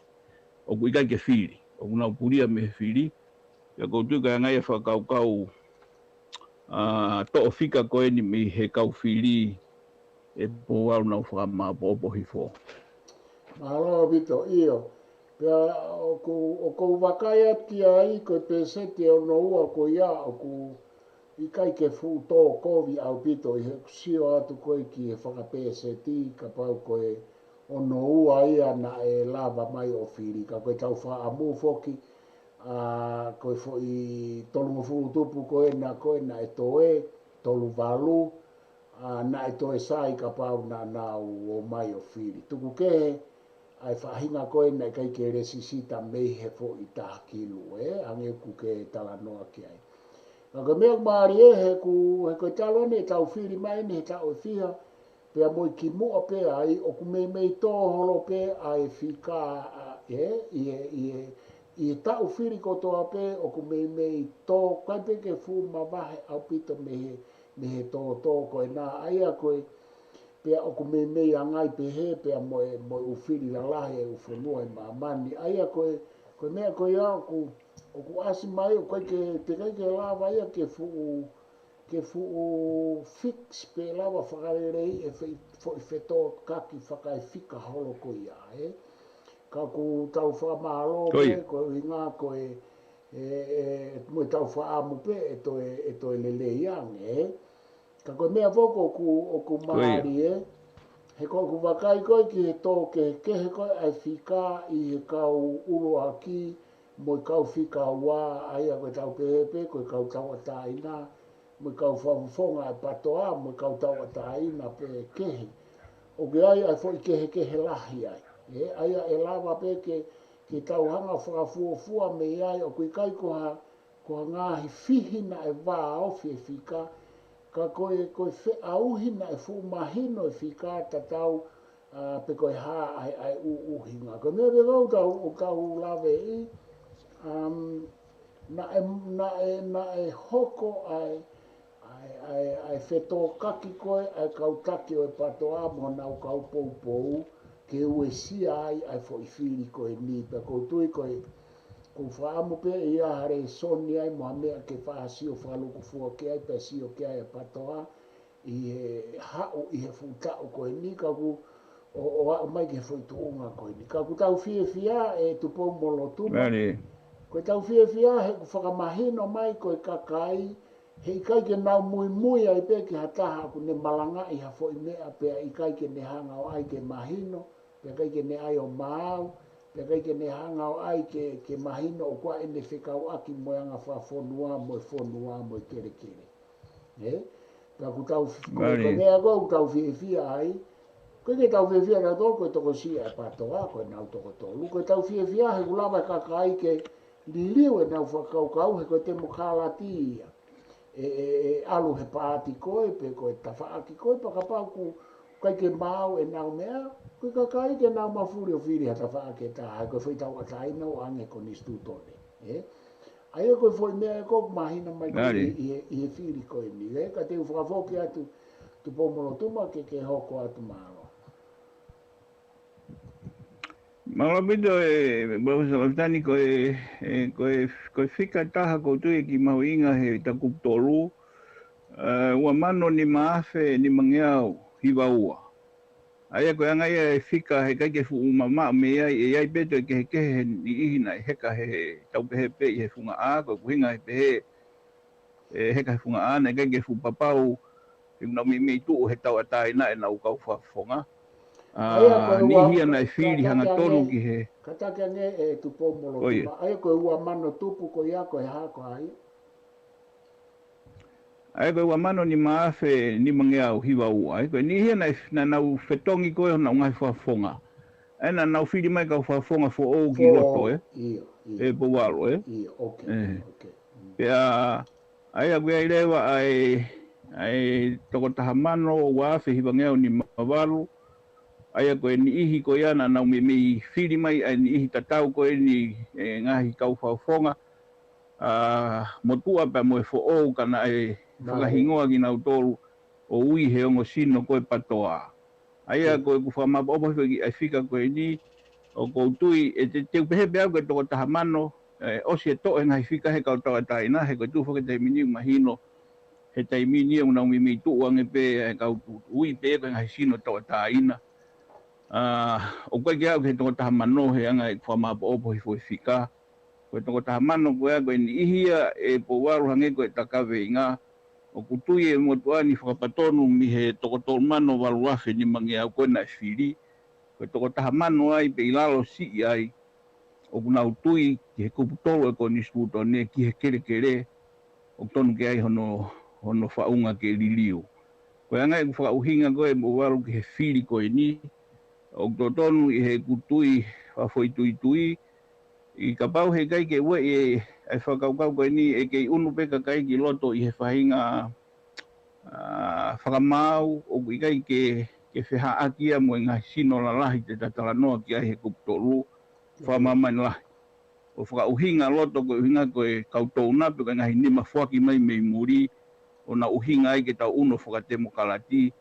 ʻoku ʻikai ke fili, ʻoku nau pulia mei he fili. Pea ʻoku ou tui ko e anga ia e fakakaukau, ʻa, toʻo fika ko eni mei he kau fili ʻe Pouvalu naʻa ku fakamāʻopoʻopo hifo. Mālō ʻaupito, ʻio. Pea ʻoku, ʻoku ou vakai atu ki ai ko e peseti ʻe ono ua ko ia ʻoku ʻikai ke fuʻu tō kovi ʻaupito ʻi heʻeku sio atu ko ē ki he fakapeseti kapau ko e ono ua ia naʻe lava mai ʻo fili. Ka ko e tau fakaʻamu foki, ʻa, ko e foʻi tolungofulu tupu ko ena ko ē naʻe toe, tolu valu, ʻa, naʻe toe sai kapau naʻa nau ō mai ʻo fili. Tuku kehe ʻa e faʻahinga ko ē naʻe ʻikai ke lēsisita mei he foʻi taha kilu, ē, hangē ʻoku ke talanoa ki ai. Ka ko e meʻa ʻoku mālie he ʻoku, he ko e talu eni e tau fili mai eni he taʻu ʻe fiha, pea mo e kimuʻa pē ai, ʻoku meimei tō holo pē ʻa e fika, ʻa, ē, ʻi he, ʻi he, ʻi he taʻu fili kotoa pē, ʻoku meimei tō, ʻikai pē ke fuʻu mavahe ʻaupito mei he, mei he tōtō ko ena, ʻa ia ko e, pea ʻoku meimei anga ai pehē, pea mo e, mo e ʻū fili lalahi ʻa e ʻū fonua ʻi māmani. ʻA ia ko e, ko e meʻa ko ia ʻoku, ʻoku ʻasi mai, ʻoku ʻikai ke, teʻeki ai ke lava ia ke fuʻu, ke fuʻu fix pe lava fakaleleiʻi e fe-, foʻi fetōkaki fakaefika holo ko ia, ē. Ka ʻoku tau fakamālō Ko ia. pē, ko e ʻuhinga ko e, e, e, mo e tau fakaʻamu pē, ʻe toe, ʻe toe lelei ange, ē. Ka ko e meʻa foki ʻoku, ʻoku Ko ia. mālie, he ko ʻeku vakai ko ē ki he tō kehekehe ko ē ʻa e fika ʻi he kau ʻuluaki, mo e kau fika ua, ʻa ia ko e tau pehē pē, ko e kau tauʻatāina, mo e kau fakafofonga ʻa e PATOA, mo e kau tauʻatāina pē kehe. ʻOku ʻi ai ʻa e foʻi kehekehe lahi ai. Ē, ʻa ia ʻe lava pē ke, ke tau hanga fakafuofua mei ai, ʻoku ʻikai ko ha, ko ha ngaahi fihi naʻe vāofi e fika, ka ko e, ko e feʻauhi naʻe fuʻu mahino e fika tatau, ʻa, pe ko e hā ʻa e, ʻa e ʻū, ʻū ʻuhinga. Ko e meʻa pē ʻoku tau, ʻoku tau laveʻi, um, naʻe, naʻe, naʻe hoko ʻa e, ʻa e, ʻa e, ʻa e fetōkaki ko ē ʻa e kau taki ʻo e PATOA mo honau kau poupou, ke uesia ai ʻa e foʻi fili ko eni, pea ʻoku ou tui ko e, ʻoku ou fakaʻamu pē ʻe ʻi ai ha lēsoni ai mo ha meʻa ke fakasio fakalūkufua ki ai, pea sio ki ai e PATOA, ʻi he haʻu ʻi he fuʻu taʻu ko eni, ka ʻoku, ʻo, ʻo aʻu mai ki he foʻi tuʻunga ko eni. Ka ʻoku tau fiefia ʻe Tupoumolotuma. Mālie. Ko e tau fiefia he ʻoku fakamahino mai ko e kakai, heʻikai ke nau muimui ai pē ki ha taha ʻoku ne malangaʻi ha foʻi meʻa pea ʻikai ke ne hanga ʻo ʻai ke mahino, pea ʻikai ke ne ʻai ʻo maau, pea ʻikai ke ne hanga ʻo ʻai ke, ke mahino ʻoku ʻi ai ʻene fekauʻaki mo e anga fakafonua, mo e fonua, mo e kelekele. Ē? Pea ʻoku tau, ko e, ko e Mālie. meʻa ko ē ʻoku tau fiefia ai, Ko e ke tau fiefia nautolu ko e tokosiʻi ʻa e PATOA, ko e nau toko tolu. Ko e tau fiefia he ʻoku lava e kakai ke liliu e nau fakakaukau he ko e temokalati ia. ʻE, ʻe, ʻe ʻalu he paati ko ē, pe ko e tafaʻaki ko ē, pea kapau ʻoku ʻikai ke maau e nau meʻa, ko e kakai ke nau mafuli ʻo fili ha tafaʻaki ʻe taha, ko e foʻi tauʻatāina ʻoange konisitūtone. ʻE? ʻA ia ko e foʻi meʻa ʻoku mahino mai ko ē ʻi he, ʻi he fili ko eni. ʻE, ka te u fakafoki atu, Tupou Molotuma ke, ke hoko atu mālō. Mālō ʻaupito ʻe Palōfesa Lafitani, ko e, ʻe, ko e, ko e fika taha ʻoku ou tui ʻe kiʻi mahuʻinga he takupu tolu, ʻe, ua mano nima afe nimangeau hiva ua. ʻA ia ko e anga ia e fika he ʻikai ke fuʻu mamaʻo mei ai, ʻe ʻi ai pē toe kehekehe he niʻihi naʻe heka he tau pehē pē ʻi he funga ʻā, ko e ʻuhinga he pehē ʻe heka he funga ʻā, naʻe ʻikai ke fuʻu papau, he ʻoku nau meimei tuʻu he tauʻatāina ʻenau kau fakafofonga. ʻA ia ko e ua, niʻihi ia naʻe fili hangatonu ki he. Kātaki ange ʻe Tupou Molotuma. ʻA ia ko e ua mano tupu ko ia ko e hā ko ā ia? ʻA ia ko e ua mano nima afe nimangeau hiva ua. ʻA ia ko e niʻihi ia naʻe, naʻa nau fetongi ko ē honau ngaahi fakafofonga. ʻA ia naʻa nau fili mai kau fakafofonga foʻou ki loto ē. ʻIo, ʻio. ʻE Pouvalu ē. ʻIo, okay, okay. Pea, ʻa ia ko ia ʻi leva ʻa e, ʻa e toko taha mano ua afe hivangeau nima valu, ʻa ia ko e niʻihi ko ia naʻa nau meimei fili mai ʻa e niʻihi tatau ko eni ʻe ngaahi kau fakafofonga, ʻa, motuʻa pea mo e foʻou ka naʻe fakahingoa kinautolu ʻo ui he ongo sino ko e PATOA. ʻA ia ko ʻeku fakamāʻopoʻopo hifo ki ai fika ko eni, ʻoku ou tui, ʻe te, te u pehē pē au ko e toko taha mano, ʻe, ʻosi e toʻo e ngaahi fika he kau tauʻatāina, he ko e tuʻu foki he taimi ni ʻoku mahino, he taimi ni ʻoku nau meimei tuʻu ange pē, ʻe, kau tu, ui pē ko e ngaahi sino tauʻatāina. ʻA, ʻoku ʻikai ke aʻu ki he toko taha mano he anga ʻeku fakamāʻopoʻopo hifo e fika. Ko e toko taha mano ko ia ko e niʻihi ia ʻe Pouvalu hangē ko e ta kaveinga, ʻoku tui e motuʻa ni fakapatonu mei he toko tolu mano valu afe nimangeau ko ē naʻe fili. Ko e toko taha mano ai pē ʻi lalo siʻi ai, ʻoku nau tui ki he kupu tolu ʻo e konisitūtone ki he kelekele, ʻoku tonu ke ʻi ai hono, hono faʻunga ke liliu. Ko e anga ʻeku fakaʻuhinga ko ē ʻe Pouvalu ki he fili ko eni, ʻoku totonu ʻi heʻeku tui fakafoʻituitui, ʻi kapau he ʻikai ke ueʻi e, e fakakaukau ko eni ʻe kei ʻunu pē kakai ki loto ʻi he faʻahinga, ʻa, fakamaau, ʻoku ʻikai ke, ke fehaʻaki ia mo e ngaahi sino lalahi te ta talanoa ki ai he kupu tolu, fakamāmani lahi. ʻO fakaʻuhinga loto ko e ʻuhinga ko e kau touna pe ko e ngaahi nima foaki mai mei muli, ʻo nau ʻuhinga ai ke tau ʻunu fakatemokalati,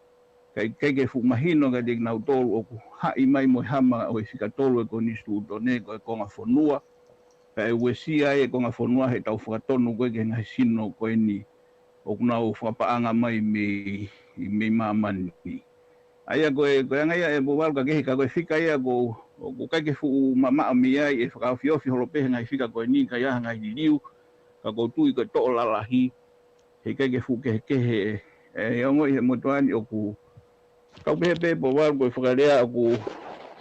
ka ʻikai ke fuʻu mahino kiate kinautolu ʻoku haʻi mai mo e hama ʻo e fika tolu ʻo e konisitūtone ko e konga fonua, pea ʻe uesia ai e konga fonua he tau fakatonu ko ē ki he ngaahi sino ko eni ʻoku nau fakapaʻanga mai mei, mei māmani. ʻA ia ko e, ko e anga ia ʻe Pouvalu ka kehe ka ko e fika ia ʻoku, ʻoku ʻikai ke fuʻu mamaʻo mei ai ʻe fakaofiofi holo pē he ngaahi fika ko eni ka ʻi ai ha ngaahi liliu, ka ʻoku ou tui ko e toʻo lalahi, he ʻikai ke fuʻu kehekehe, ʻe, ʻe ongoʻi he motuʻa ni ʻoku, kau pehē pē Pouvalu ko e fakalea ʻoku,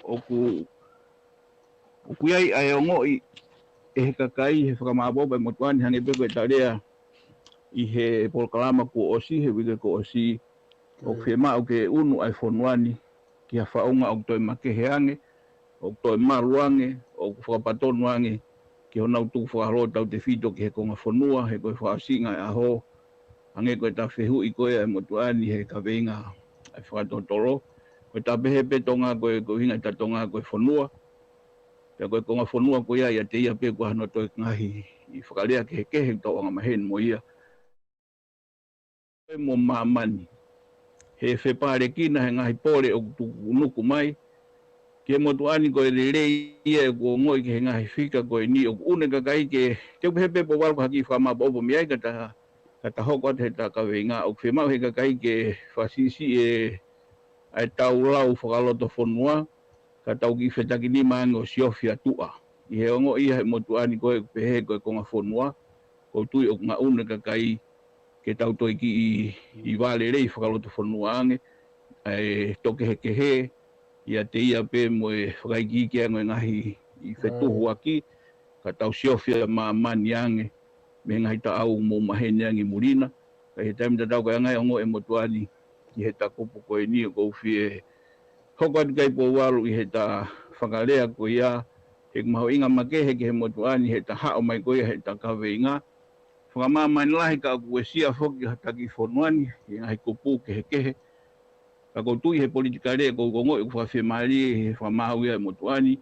ʻoku, ʻoku ʻi ai ʻa e ongoʻi ʻe he kakai he fakamāʻopoʻopo ʻa e motuʻa ni hangē pē ko e ta lea ʻi he polokalama kuo ʻosi, he uike kuo ʻosi, ʻoku fiemaʻu ke ʻunu ʻa e fonua ni ki ha faʻunga ʻoku toe makehe ange, ʻoku toe malu ange, ʻoku fakapatonu ange ki honau tukufakaholo tautefito ki he konga fonua, he ko e fakaʻosinga e ʻaho, hangē ko e ta fehuʻi ko ē ʻa e motuʻa ni he kaveinga ʻa e fakatotolo. Ko e ta pehē pē Tonga ko e, ko e ʻuhinga ʻe ta Tonga ko e fonua. Pea ko e konga fonua ko ia ʻiate ia pē ko hano toe ngaahi fakalea kehekehe ʻoku tau angamaheni mo ia. Mo māmani. He fepālekina he ngaahi pole ʻoku tukunuku mai. Ki he motuʻa ni ko e lelei ia ʻeku ongoʻi ki he ngaahi fika ko eni ʻoku ʻunu e kakai ke, te u pehē pē Pouvalu ka ha kiʻi fakamāʻopoʻopo mei ai ka ta, ka ta hoko atu he ta kaveinga ʻoku fiemaʻu he kakai ke fakasiʻisiʻi e ʻa e tau lau fakalotofonua, ka tau kiʻi fetakinima ange ʻo siofi ʻa tuʻa. ʻI he ongoʻi ia he motuʻa ni ko e pehē ko e konga fonua, ʻoku ou tui ʻoku ngaʻunu e kakai ke tau toe kiʻi ʻi vale lelei fakalotofonua ange, ʻa e tō kehekehe, ʻiate ia pē mo e fakaikiiki ange ʻo e ngaahi ʻi fetuhuaki, ka tau siofi ʻa māmani ange, mei he ngaahi taʻau mou maheni ange muli na, ka ʻi he taimi tatau ko e anga e ongoʻi ʻe motuʻa ni, ʻi he ta kupu ko eni ʻoku ou fie hoko atu ki ai Pouvalu ʻi heʻeta fakalea ko ia, he ʻoku mahuʻinga makehe ki he motuʻa ni heʻeta haʻu mai ko ia heʻeta kaveinga fakamāmani lahi, ka ʻoku uesia foki hota kiʻi fonua ni ʻi he ngaahi kupu kehekehe. Ka ʻoku ou tui he politikale ʻoku ou ongoʻi ʻoku fakafiemālie he fakamaau ia ʻa e motuʻa ni,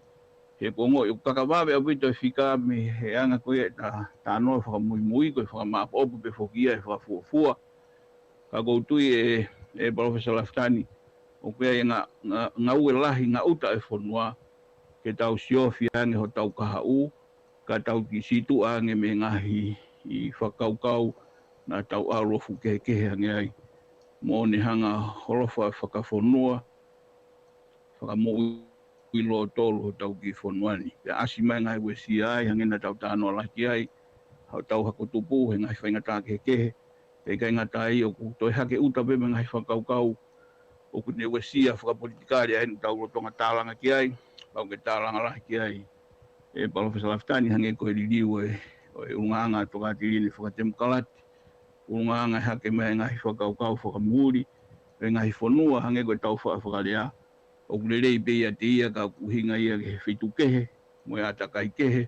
he ʻoku ou ongoʻi ʻoku kakavave ʻaupito e fika mei he anga ko ia ʻeta talanoa fakamuimui, ko e fakamāʻopoʻopo pē foki ia e fakafuofua. Ka ʻoku ou tui ē, ē Palōfesa Lafitani, ʻoku ʻi ai e nga-, nga-, ngāue lahi, ngāue ʻa e fonua, ke tau siofi ange hotau kahaʻu, ka tau kiʻi situʻa ange mei he ngaahi fakakaukau naʻa tau ʻalu ʻo fuʻu kehekehe ange ai, mo ne hanga ʻo holofa fakafonua, fakamoʻui lōtolu hotau kiʻi fonua ni. Pea ʻasi mai e ngaahi uesia ai, hangē naʻa tau talanoa lahi ki ai, hotau hako tupu he ngaahi faingataʻa kehekehe, pea ʻikai ngata ai, ʻoku toe hake ʻuta pē mo e ngaahi fakakaukau ʻoku ne uesia fakapolitikale ai ʻoku tau lolotonga tālanga ki ai, pau ke tālanga lahi ki ai ē Palōfesa Lafitani, hangē ko e liliu ʻo e, ʻo e ʻulungaanga tokāteline fakatemokalati, ʻulungaanga ʻe hake mai e ngaahi fakakaukau fakamuli ʻo e ngaahi fonua, hangē ko ʻetau fa-, fakalea, ʻoku lelei pē ʻiate ia ka ʻoku ʻuhinga ia ki he feituʻu kehe mo e ʻātakai kehe,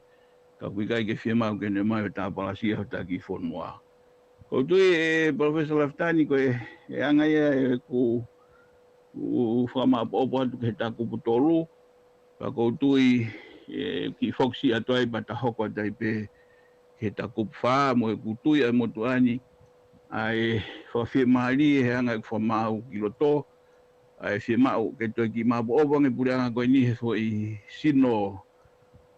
ka ʻoku ʻikai ke fiemaʻu ke ne ō mai ʻo tāpalasia hota kiʻi fonua. ʻOku ou tui ē Palōfesa Lafitani, ko e, e anga ia ē ʻoku, ʻoku fakamāʻopoʻopo atu ki heʻeta kupu tolu, ka ʻoku ou tui ē kiʻi fokisi atu ai pea ta hoko atu ai pē ki heʻeta kupu fā, mo ʻeku tui ʻa e motuʻa ni, ʻa e fakafiemālie he anga ʻeku fakamaau ki loto, ʻa e fiemaʻu ke toe kiʻi māʻopoʻopo ange e puleʻanga ko eni he foʻi sino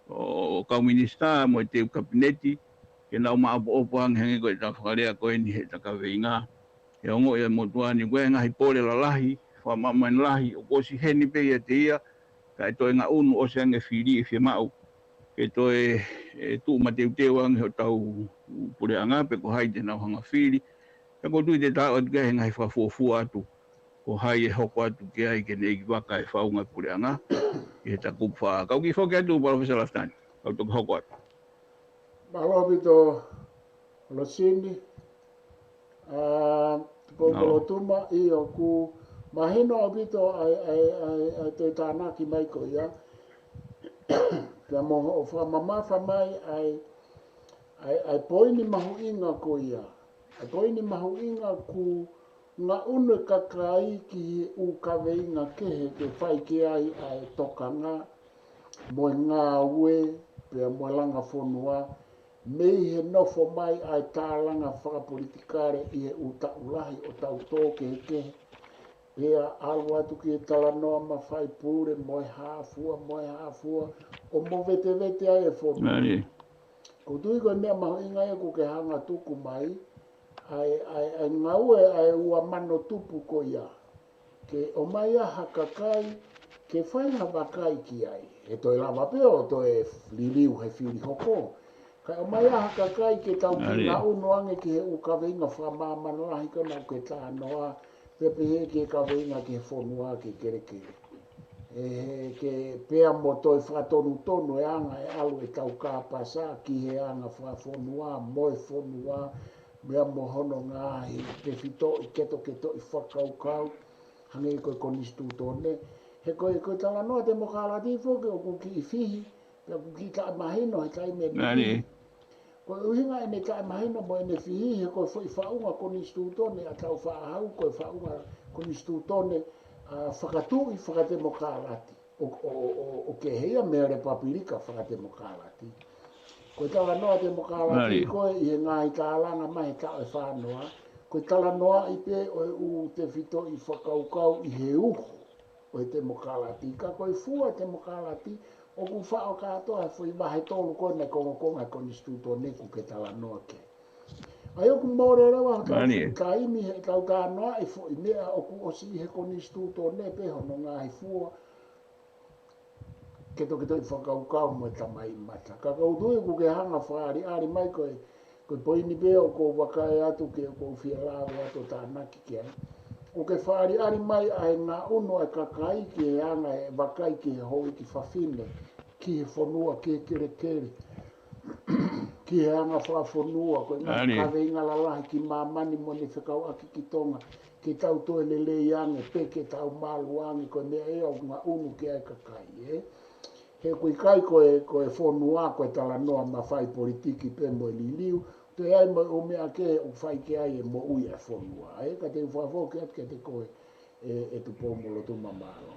ʻo kau minisitā mo e teu kapineti, ke nau māʻopoʻopo ange hangē ko ʻeta fakalea ko eni heʻeta kaveinga. He ongoʻi ʻa e motuʻa ni ko e ngaahi pole lalahi, fakamāmani lahi, ʻoku ʻosi heni pē ʻiate ia, ka ʻe toe ngaʻunu ʻosi ange fili ʻe fiemaʻu ke toe, ē, tuʻu mateuteu ange hotau puleʻanga pe ko hai te nau hanga fili. Ka ʻoku ou tui te ta ō atu ki ai he ngaahi fakafuofua atu, ko hai ʻe hoko atu ki ai ke ne ʻi vaka e faʻunga puleʻanga ʻi heʻeta kupu fā. Kau kiʻi foki atu Palōfesa Lafitani, kau toki hoko atu. Mālō ʻaupito Losini, ā, Tupoupou Lotuma, ʻio ʻoku mahino ʻaupito ʻa e, ʻa e, ʻa e, ʻa e toe tānaki mai ko ia. Pea mo hoʻo fakamamafa mai ʻa e, ʻa e, ʻa e poini mahuʻinga ko ia. ʻA e poini mahuʻinga ʻoku ngaʻunu e kakai ki he ʻū kaveinga kehe ke fai ki ai ʻa e tokanga mo e ngāue pea mo e langa fonua, mei he nofo mai ʻa e tālanga fakapolitikale ʻi he ʻū taʻu lahi ʻo tau tō kehekehe. Pea ʻalu atu ki he talanoa mafaipule mo e hā fua, mo e hā fua, ʻo movetevete ai e fonua. ʻOku ou tui ko e meʻa mahuʻinga ia ʻoku ke hanga tuku mai, ʻa e, ʻa e, ʻa e ngāue ʻa e ua mano tupu ko ia. Ke ʻomai ʻa ha kakai ke fai ha vakai ki ai. He toe lava pē ʻo toe liliu he fili hoko. Kae ʻomai ʻa ha kakai ke tau kiʻi ngaʻunu ange ki he ʻū kaveinga fakamāmani lahi ko ena ʻoku ke talanoa, pea pehē ki he kaveinga ki he fonua ke kelekele. ʻE, ke pea mo toe fakatonutonu e anga e ʻalu ʻetau kāpasa ki he anga fakafonua, mo e fonua, pea mo hono ngaahi tefitoʻi, ketoketoʻi fakakaukau, hangē ko e konisitūtone. He ko e, ko e talanoa temokalati foki ʻoku kiʻi fihi, pea ʻoku kiʻi taʻemahino he taimi ni. Ko e ʻuhinga ʻene taʻemahino mo ʻene fihi he ko e foʻi faʻunga konisitūtone ʻa Tāufaʻāhau, ko e faʻunga konisitūtone, ā, fakatuʻi fakatemokalati. ʻO, ʻo, ʻo, ʻo kehe ia mei he lepapulika fakatemokalati. Ko e talanoa temokalati ko ē ʻi he ngaahi tālanga mai he taʻu ʻe fā noa, ko e talanoaʻi pē ʻo e ʻū tefitoʻi fakakaukau ʻi he uho ʻo e temokalati, ka ko e fua temokalati ʻoku faʻo kātoa he foʻi vahe tolu ko ena e kongokonga e konisitūtone ʻoku ke talanoa ki ai. ʻA ia ʻoku mole leva hotau taimi he tau talanoa e foʻi meʻa ʻoku ʻosi ʻi he konisitūtone pē hono ngaahi fua, ketoketoʻi fakakaukau mo e tamai mata. Ka ʻoku ou tui ʻoku ke hanga fakaʻaliʻali mai ko e, ko e poini pē ʻoku ou vakai atu ke ʻoku ou fie lave atu ʻo tānaki ki ai. ʻOku ke fakaʻaliʻali mai ʻa e ngaʻunu ʻa e kakai ki he anga e vakai ki he houʻeiki fafine, ki he fonua, ki he kelekele, ki he anga fakafonua, ko e ngaahi kaveinga lalahi ki māmani mo ʻene fekauʻaki ki Tonga. ke tau toe lelei ange pe ke tau malu ange, ko e meʻa ia ʻoku ngaʻunu ki ai e kakai, ē. He ʻoku ʻikai ko e, ko e fonua, ko e talanoa mafai politiki pe mo e liliu, toe ʻi ai mo e ʻū meʻa kehe ʻoku fai ki ai e moʻui ʻa e fonua, ē. Ka te u fakafoki atu kiate koe, ē, ʻe Tupou-mo-Lotuma, mālō.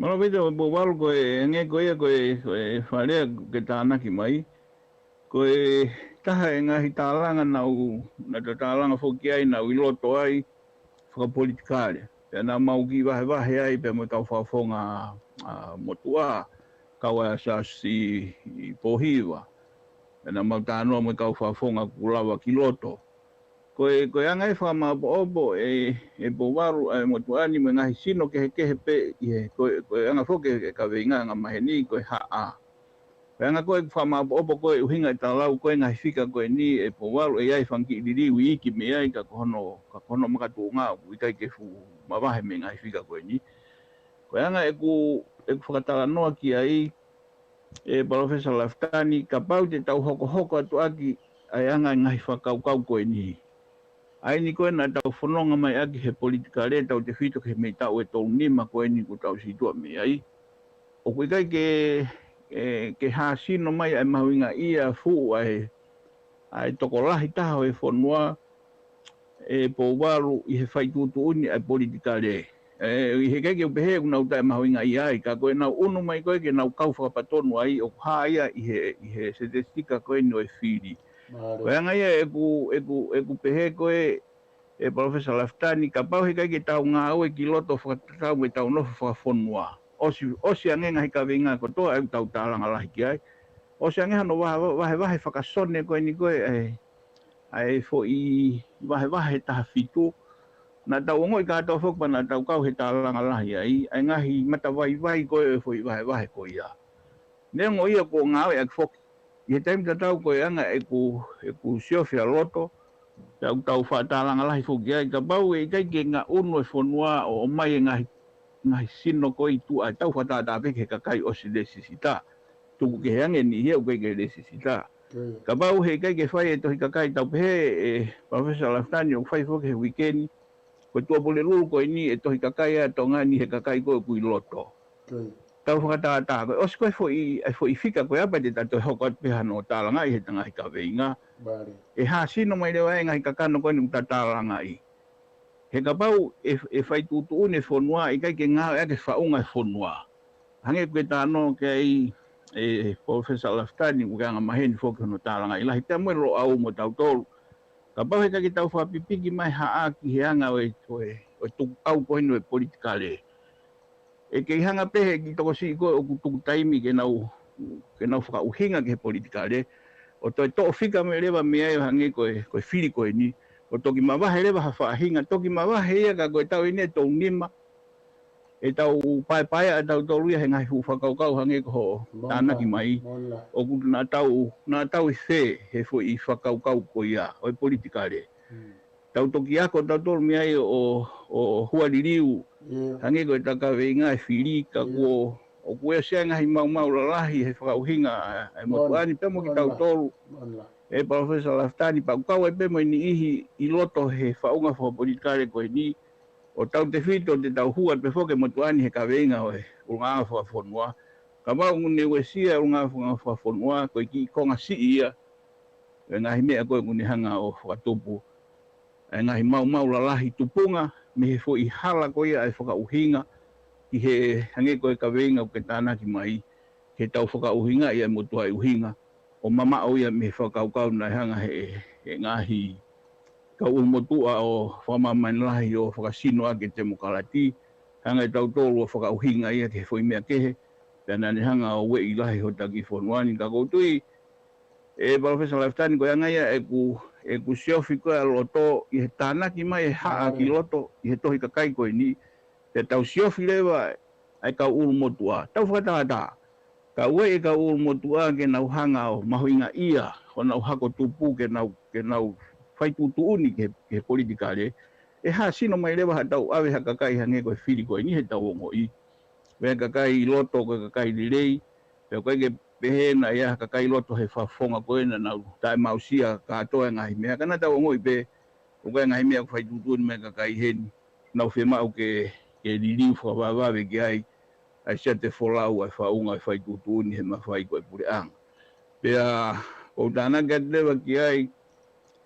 Mālō Pita, ʻe Pouvalu, ko e, hangē ko ia ko e, ko e fakalea ke tānaki mai. Ko e taha e ngaahi tālanga naʻa, naʻa ta tālanga foki ai naʻa ku ʻi loto ai fakapolitikale. Pea naʻa mau kiʻi vahevahe ai pea mo e kau fakafofonga, ʻa, motuʻa, kau ai ʻa Siaosi Pōhiva. Pea naʻa mau talanoa mo e kau fakafofonga kuo lava ki loto. Ko e, ko e anga e fakamāʻopoʻopo ʻe, ʻe Pouvalu ʻa e motuʻa ni mo e ngaahi sino kehekehe pē ʻi he, ko e, ko e anga foki e kaveinga angamaheni ko e haʻa. Ko e anga ko e fakamāʻopoʻopo ko e ʻuhinga ʻe ta lau ko e ngaahi fika ko eni ʻe Pouvalu, ʻe ʻi ai e fanga kiʻi liliu iiki mei ai ka ko hono, ka ko hono makatuʻunga ʻoku ʻikai ke fuʻu mavahe mei he ngaahi fika ko eni. Ko e anga ʻeku, ʻeku fakatalanoa ki ai, ʻe Palōfesa Lafitani, kapau te tau hokohoko atu ʻaki ʻa e anga e ngaahi fakakaukau ko eni. ʻA eni ko ē naʻa tau fononga mai ʻaki he politikale tautefito ki he meʻi taʻu ʻe tolu nima ko eni kuo tau situʻa mei ai. ʻOku ʻikai ke, ʻe, ke hāsino mai ʻa e mahuʻingaʻia fuʻu ʻa e, ʻa e tokolahi taha ʻo e fonua, ʻe Pouvalu, ʻi he fai tuʻutuʻuni ʻa e politikale. ʻE, ʻi he ʻikai ke u pehē ʻoku nau taʻemahuʻingaʻia ai, ka ko ʻenau ʻunu mai ko ē ke nau kau fakapatonu ai ʻoku hā ia ʻi he, ʻi he setesitika ko eni ʻo e fili. Mālō. Ko e anga ia ʻeku, ʻeku, ʻeku pehē ko ē, ʻe Palōfesa Lafitani, kapau he ʻikai ke tau ngāue ki loto fakatatau mo ʻetau nofo fakafonua. ʻOsi, ʻosi ange ngaahi kaveinga kotoa ʻoku tau tālanga lahi ki ai. ʻOsi ange hano vahe, vahevahe fakasone ko eni ko ē, ʻa e, ʻa e foʻi vahevahe taha fitu. Naʻa tau ongoʻi kātoa foki pea naʻa tau kau he tālanga lahi ai, ʻa e ngaahi matavaivai ko ē ʻo e foʻi vahevahe ko ia. Neongo ia kuo ngāueʻaki foki. ʻI he taimi tatau ko e anga ʻeku, ʻeku siofi ʻa loto, pea ʻoku tau faʻa tālanga lahi foki ai, kapau ʻe ʻikai ke ngaʻunu e fonua ʻo ʻomai e ngaahi, ngaahi sino ko ē ʻi tuʻa, tau fakatātā pē ki he kakai ʻosi lēsisita. Tuku kehe ange e niʻihi ia ʻoku ʻikai ke lēsisita. Kapau he ʻikai ke fai e tohi kakai, tau pehē ʻe Palōfesa Lafitani ʻoku fai foki he uike ni, ko e Tuʻapulelulu ko eni e tohi kakai ʻa Tonga ni he kakai ko ē ʻoku ʻi loto. Tau fakatātā, ko e ʻosi ko ē foʻi, ʻa e foʻi fika ko ē ʻa pea te ta toe hoko atu pē hano tālangaʻi he ngaahi kaveinga. ʻE hāsino mai leva e ngaahi kakano ko eni ʻoku ta tālangaʻi. He kapau ʻe, ʻe fai tuʻutuʻuni e fonua ʻikai ke ngāueʻaki e faʻunga e fonua. Hangē ko e talanoa ki ai ʻe Palōfesa Lafitani, ʻoku angamaheni foki hono tālangaʻi lahi pea mo e Loʻau mo tautolu. Kapau he ʻikai ke tau fakapipiki mai haʻa ki he anga ʻo e, ʻo e, ʻo e tukuʻau ko eni ʻo e politikale. ʻE kei hanga pē he kiʻi tokosiʻi ko ē ʻoku tuku taimi ke nau, ke nau fakaʻuhinga ki he politikale. ʻO toe toʻo fika mai leva mei ai ʻo hangē ko e, ko e fili ko eni. ʻO toki mavahe leva ha faʻahinga, toki mavahe ia ka ko e taʻu eni ʻe tolu nima. ʻE tau paepaea ʻa tautolu ia he ngaahi fuʻu fakakaukau hangē ko hoʻo tānaki mai. ʻOku naʻa tau, naʻa tau ʻi fē he foʻi fakakaukau ko ia ʻo e politikale. Tau toki ako tautolu mei ai ʻo, ʻo hualiliu, hangē ko e ta kaveinga e fili, ka kuo, ʻoku ʻi ai e ngaahi maumau lalahi he fakaʻuhinga ʻa e motuʻa ni pea mo kitautolu. ʻE Palōfesa Lafitani, pea ʻoku kau ai pē mo e niʻihi ʻi loto he faʻunga fakapolitikale ko eni, ʻo tautefito te tau hū atu pē foki e motuʻa ni he kaveinga ʻo e ʻulungaanga fakafonua. Kapau ʻoku ne uesia e ʻulungaanga fakafonua, ko e kiʻi konga siʻi ia ʻo e ngaahi meʻa ko ē ʻoku ne hanga ʻo fakatupu e ngaahi maumau lalahi tupunga mei he foʻi hala ko ia ʻa e fakaʻuhinga ki he hangē ko e kaveinga ʻoku ke tānaki mai, ke tau fakaʻuhingaʻi ʻa e motuʻa ʻi ʻuhinga ʻo mamaʻo ia mei he fakakaukau naʻe hanga he, he ngaahi kau ʻulumotuʻa ʻo fakamāmani lahi ʻo fakasino ʻaki e temokalati, hanga ʻe tautolu ʻo fakaʻuhinga ia ki he foʻi meʻa kehe, pea naʻa ne hanga ʻo ueʻi lahi hota kiʻi fonua ni. Ka ʻoku ou tui, ʻe Palōfesa Lafitani, ko e anga ia ʻeku, ʻeku siofi ko ē ʻa loto ʻi he tānaki mai e haʻa ki loto ʻi he tohi kakai ko eni, pea tau siofi leva ʻa e kau ʻulumotuʻa. Tau fakatātā. Ka ueʻi e kau ʻulumotuʻa ke nau hanga ʻo mahuʻingaʻia honau hako tupu ke nau, ke nau fai tuʻutuʻuni ki he, ki he politikale. ʻE hāsino mai leva haʻatau ʻave ha kakai hangē ko e fili ko eni heʻetau ongoʻi. Ko e kakai ʻi loto ko e kakai lelei. Pea ʻoku ʻikai ke pehē naʻe ʻi ai ha kakai ʻi loto he fakafofonga ko ē naʻa nau taʻemausia kātoa e ngaahi meʻa. Ka naʻa tau ongoʻi pē ʻOku ʻi ai e ngaahi meʻa ʻoku fai tuʻutuʻuni mai e kakai heni, nau fiemaʻu ke, ke liliu fakavavevave ki ai, ʻa e siate folau ʻa e faʻunga ʻo e fai tuʻutuʻuni he mafai ko e puleʻanga. Pea ʻoku ou tānaki atu leva ki ai,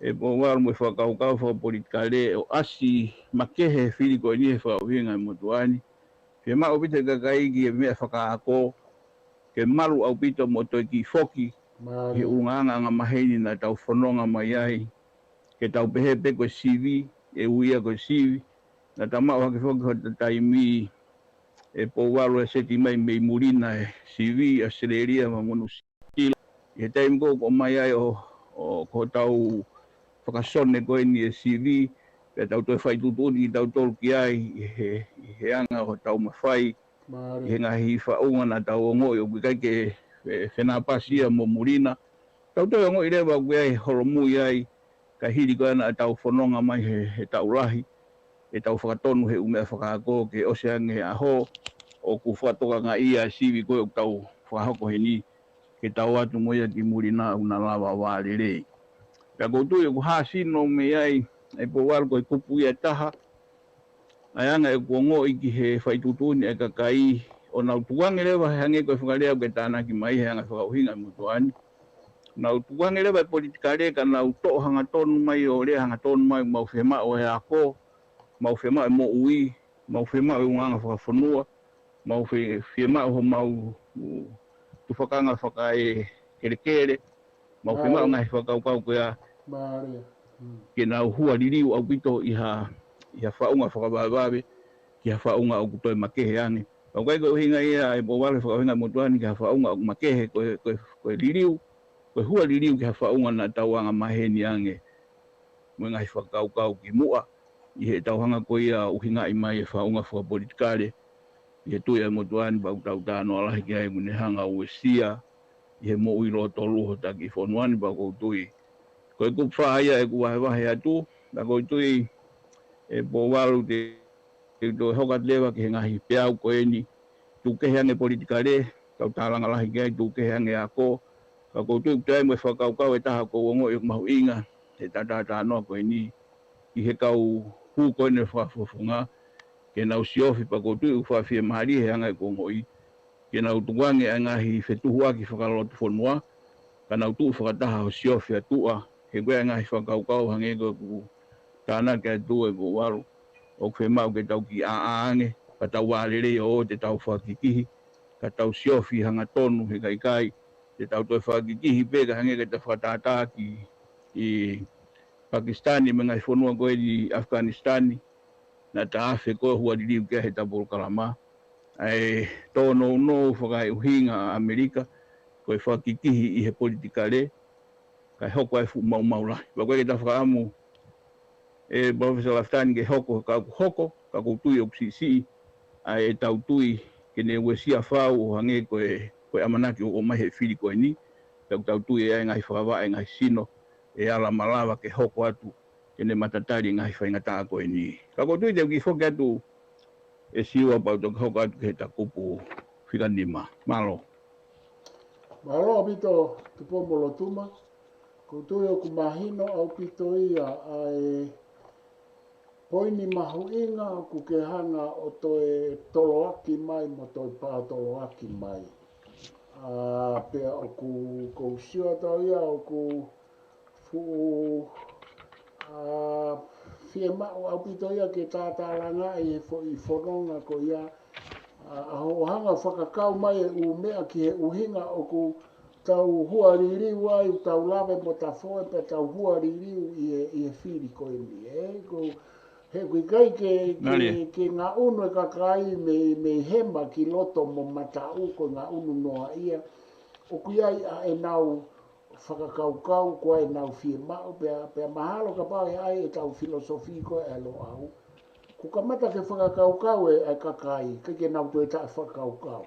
ʻe Pouvalu, mo e fakakaukau fakapolitikale ʻo ʻasi makehe e fili ko eni he fakaʻuhinga ʻa e motuʻa ni. Fiemaʻu ʻaupito e kakai ki he meʻa fakaako, ke malu ʻaupito mo toe kiʻi foki ki he ʻulungaanga angamaheni naʻa tau fononga mai ai, ke tau pehē pē ko e sivi, ʻe ui ia ko e sivi, naʻa tau maʻu hake foki hota taimi, ʻe Pouvalu, ʻa e seti mai mei muli na e sivi ʻAositelēlia mo Nuʻu Sila. ʻI he taimi ko ē ʻoku ʻomai ai ʻo, ʻo, ko hotau fakasone ko eni e sivi, pea tau toe fai tuʻutuʻuni kitautolu ki ai ʻi he, ʻi he anga hotau mafai, ʻi he ngaahi faʻunga naʻa tau ongoʻi ʻoku ʻikai ke, e, fenāpasi ia mo muli na. Tau toe ongoʻi leva ʻoku ʻi ai e holomui ai, ka hili ko ia naʻa tau fononga mai he, he taʻu lahi, ʻe tau fakatonu he ʻū meʻa fakaako ke ʻosi ange e ʻaho ʻoku fakatokangaʻi ai e sivi ko ē ʻoku tau fakahoko heni, ke tau ō atu mo ia ki muli na ʻo na lava ʻo vālelei. Pea ʻoku ou tui ʻoku hā sino mei ai, ʻe Pouvalu, ko e kupu ia ʻe taha, ʻa e anga ʻeku ongoʻi ki he fai tuʻutuʻuni ʻa e kakai, ʻo nau tukuange leva he hangē ko e fakalea ʻoku ke tānaki mai he anga e fakaʻuhinga ʻa e motuʻa ni. Nau tukuange leva e politikale ka nau toʻo hangatonu mai ʻo lea hangatonu mai, mau fiemaʻu e ako, mau fiemaʻu e moʻui, mau fiemaʻu e ʻulungaanga fakafonua, mau fie-, fiemaʻu homau, ʻū, tufakanga fakaekelekele, mau fiemaʻu e ngaahi fakakaukau ko ia ke nau hua liliu ʻaupito ʻi ha, ʻi ha faʻunga fakavavevave, ki ha faʻunga ʻoku toe makehe ange. Pea ʻoku ʻikai ko e ʻuhinga ia, ʻe Pouvalu, e fakaʻuhinga ʻa e motuʻa ni ki ha faʻunga ʻoku makehe, ko e, ko e, ko e liliu, ko e hua liliu ki ha faʻunga naʻa tau angamaheni ange mo e ngaahi fakakaukau ki muʻa, ʻi heʻetau hanga ko ia ʻo ʻuhingaʻi mai e faʻunga fakapolitikale, ʻi he tui ʻa e motuʻa ni pea ʻoku tau talanoa lahi ki ai, ʻoku ne hanga ʻo uesia ʻi he moʻui lōtolu hota kiʻi fonua ni. Pea ʻoku ou tui ko e kupu fā ia ʻeku vahevahe atu, pea ʻoku ou tui, ʻe Pouvalu, te, te u toe hoko atu leva ki he ngaahi peau ko eni, tuku kehe ange politikale, tau tālanga lahi ki ai, tuku kehe ange ako, ka ʻoku ou tui ʻoku toe ʻi ai mo e fakakaukau ʻe taha ʻoku ou ongoʻi ʻoku mahuʻinga he talanoa ko eni, ʻi he kau hū ko eni ʻo e fakafofonga, ke nau siofi, pea ʻoku ou tui ʻoku fakafiemālie he anga ʻeku ongoʻi, ke nau tukuange ʻa e ngaahi fetuhuʻaki fakalotofonua, ka nau tuʻu fakataha ʻo siofi ʻa tuʻa, he ko e ngaahi fakakaukau hangē ko ʻeku tānaki atu, ʻe Pouvalu, ʻoku fiemaʻu ke tau kiʻi ʻāʻā ange, ka tau vālelei ʻo ō ʻo tau fakakikihi, ka tau siofi hangatonu, he ʻikai ke, te tau toe fakakikihi pē ka hangē ka tau fakatātā ki, ʻi Pakisitani mo e ngaahi fonua ko eni ʻi ʻAfikanisitani, naʻa ta afe ko ē ʻo hua liliu ki ai he ta polokalama. ʻA e tōnounou fakaeʻuhinga ʻa ʻAmelika, ko e fakakikihi ʻi he politikale, kae hoko ai e fuʻu maumau lahi. Pea ʻoku ʻikai ke ta fakaʻamu, ʻe Palōfesa Lafitani, ke hoko, ka ʻoku hoko, ka ʻoku ou tui ʻoku siʻisiʻi ʻa ʻetau tui ke ne uesia fau ʻo hangē ko e, ko e ʻamanaki ʻoku ʻomai he fili ko eni, pea ʻoku tau tui ʻe ʻi ai e ngaahi fakavaʻe, ngaahi sino, ʻe ala malava ke hoko atu, ke ne matatali e ngaahi faingataʻa ko eni. Ka ʻoku ou tui te u kiʻi foki atu, ʻe Siua, pea u toki hoko atu ki he ta kupu fika nima. Mālō. Mālō ʻaupito, Tupou-mo-Lotuma. ʻOku ou tui ʻoku mahino ʻaupito ia ʻa e poini mahuʻinga ʻoku ke hanga ʻo toe toloaki mai mo toe pātoloaki mai. ʻA, pea ʻoku, ʻoku ou sio atu au ia ʻoku fuʻu, ʻa, fiemaʻu ʻaupito ia ke tātālangaʻi he foʻi fononga ko ia, ʻa, ʻa hoʻo hanga ʻo fakakau mai e ʻū meʻa ki he ʻuhinga ʻoku tau hua liliu ai, ʻoku tau lave mo tafoe pea tau hua liliu ʻi he, ʻi he fili ko eni, ē? Ko, he ʻoku ʻikai ke, ke, ke ngaʻunu e kakai mei, mei hema ki loto mo mataʻu, ko e ngaʻunu noa ia. ʻOku ʻi ai ʻa ʻenau fakakaukau, ko ʻenau fiemaʻu, pea, pea mahalo kapau ʻe ʻi ai ʻetau filosofia ko ē ʻa e Loʻau, kuo kamata ke fakakaukau e, e kakai, ʻikai ke nau toe taʻefakakaukau.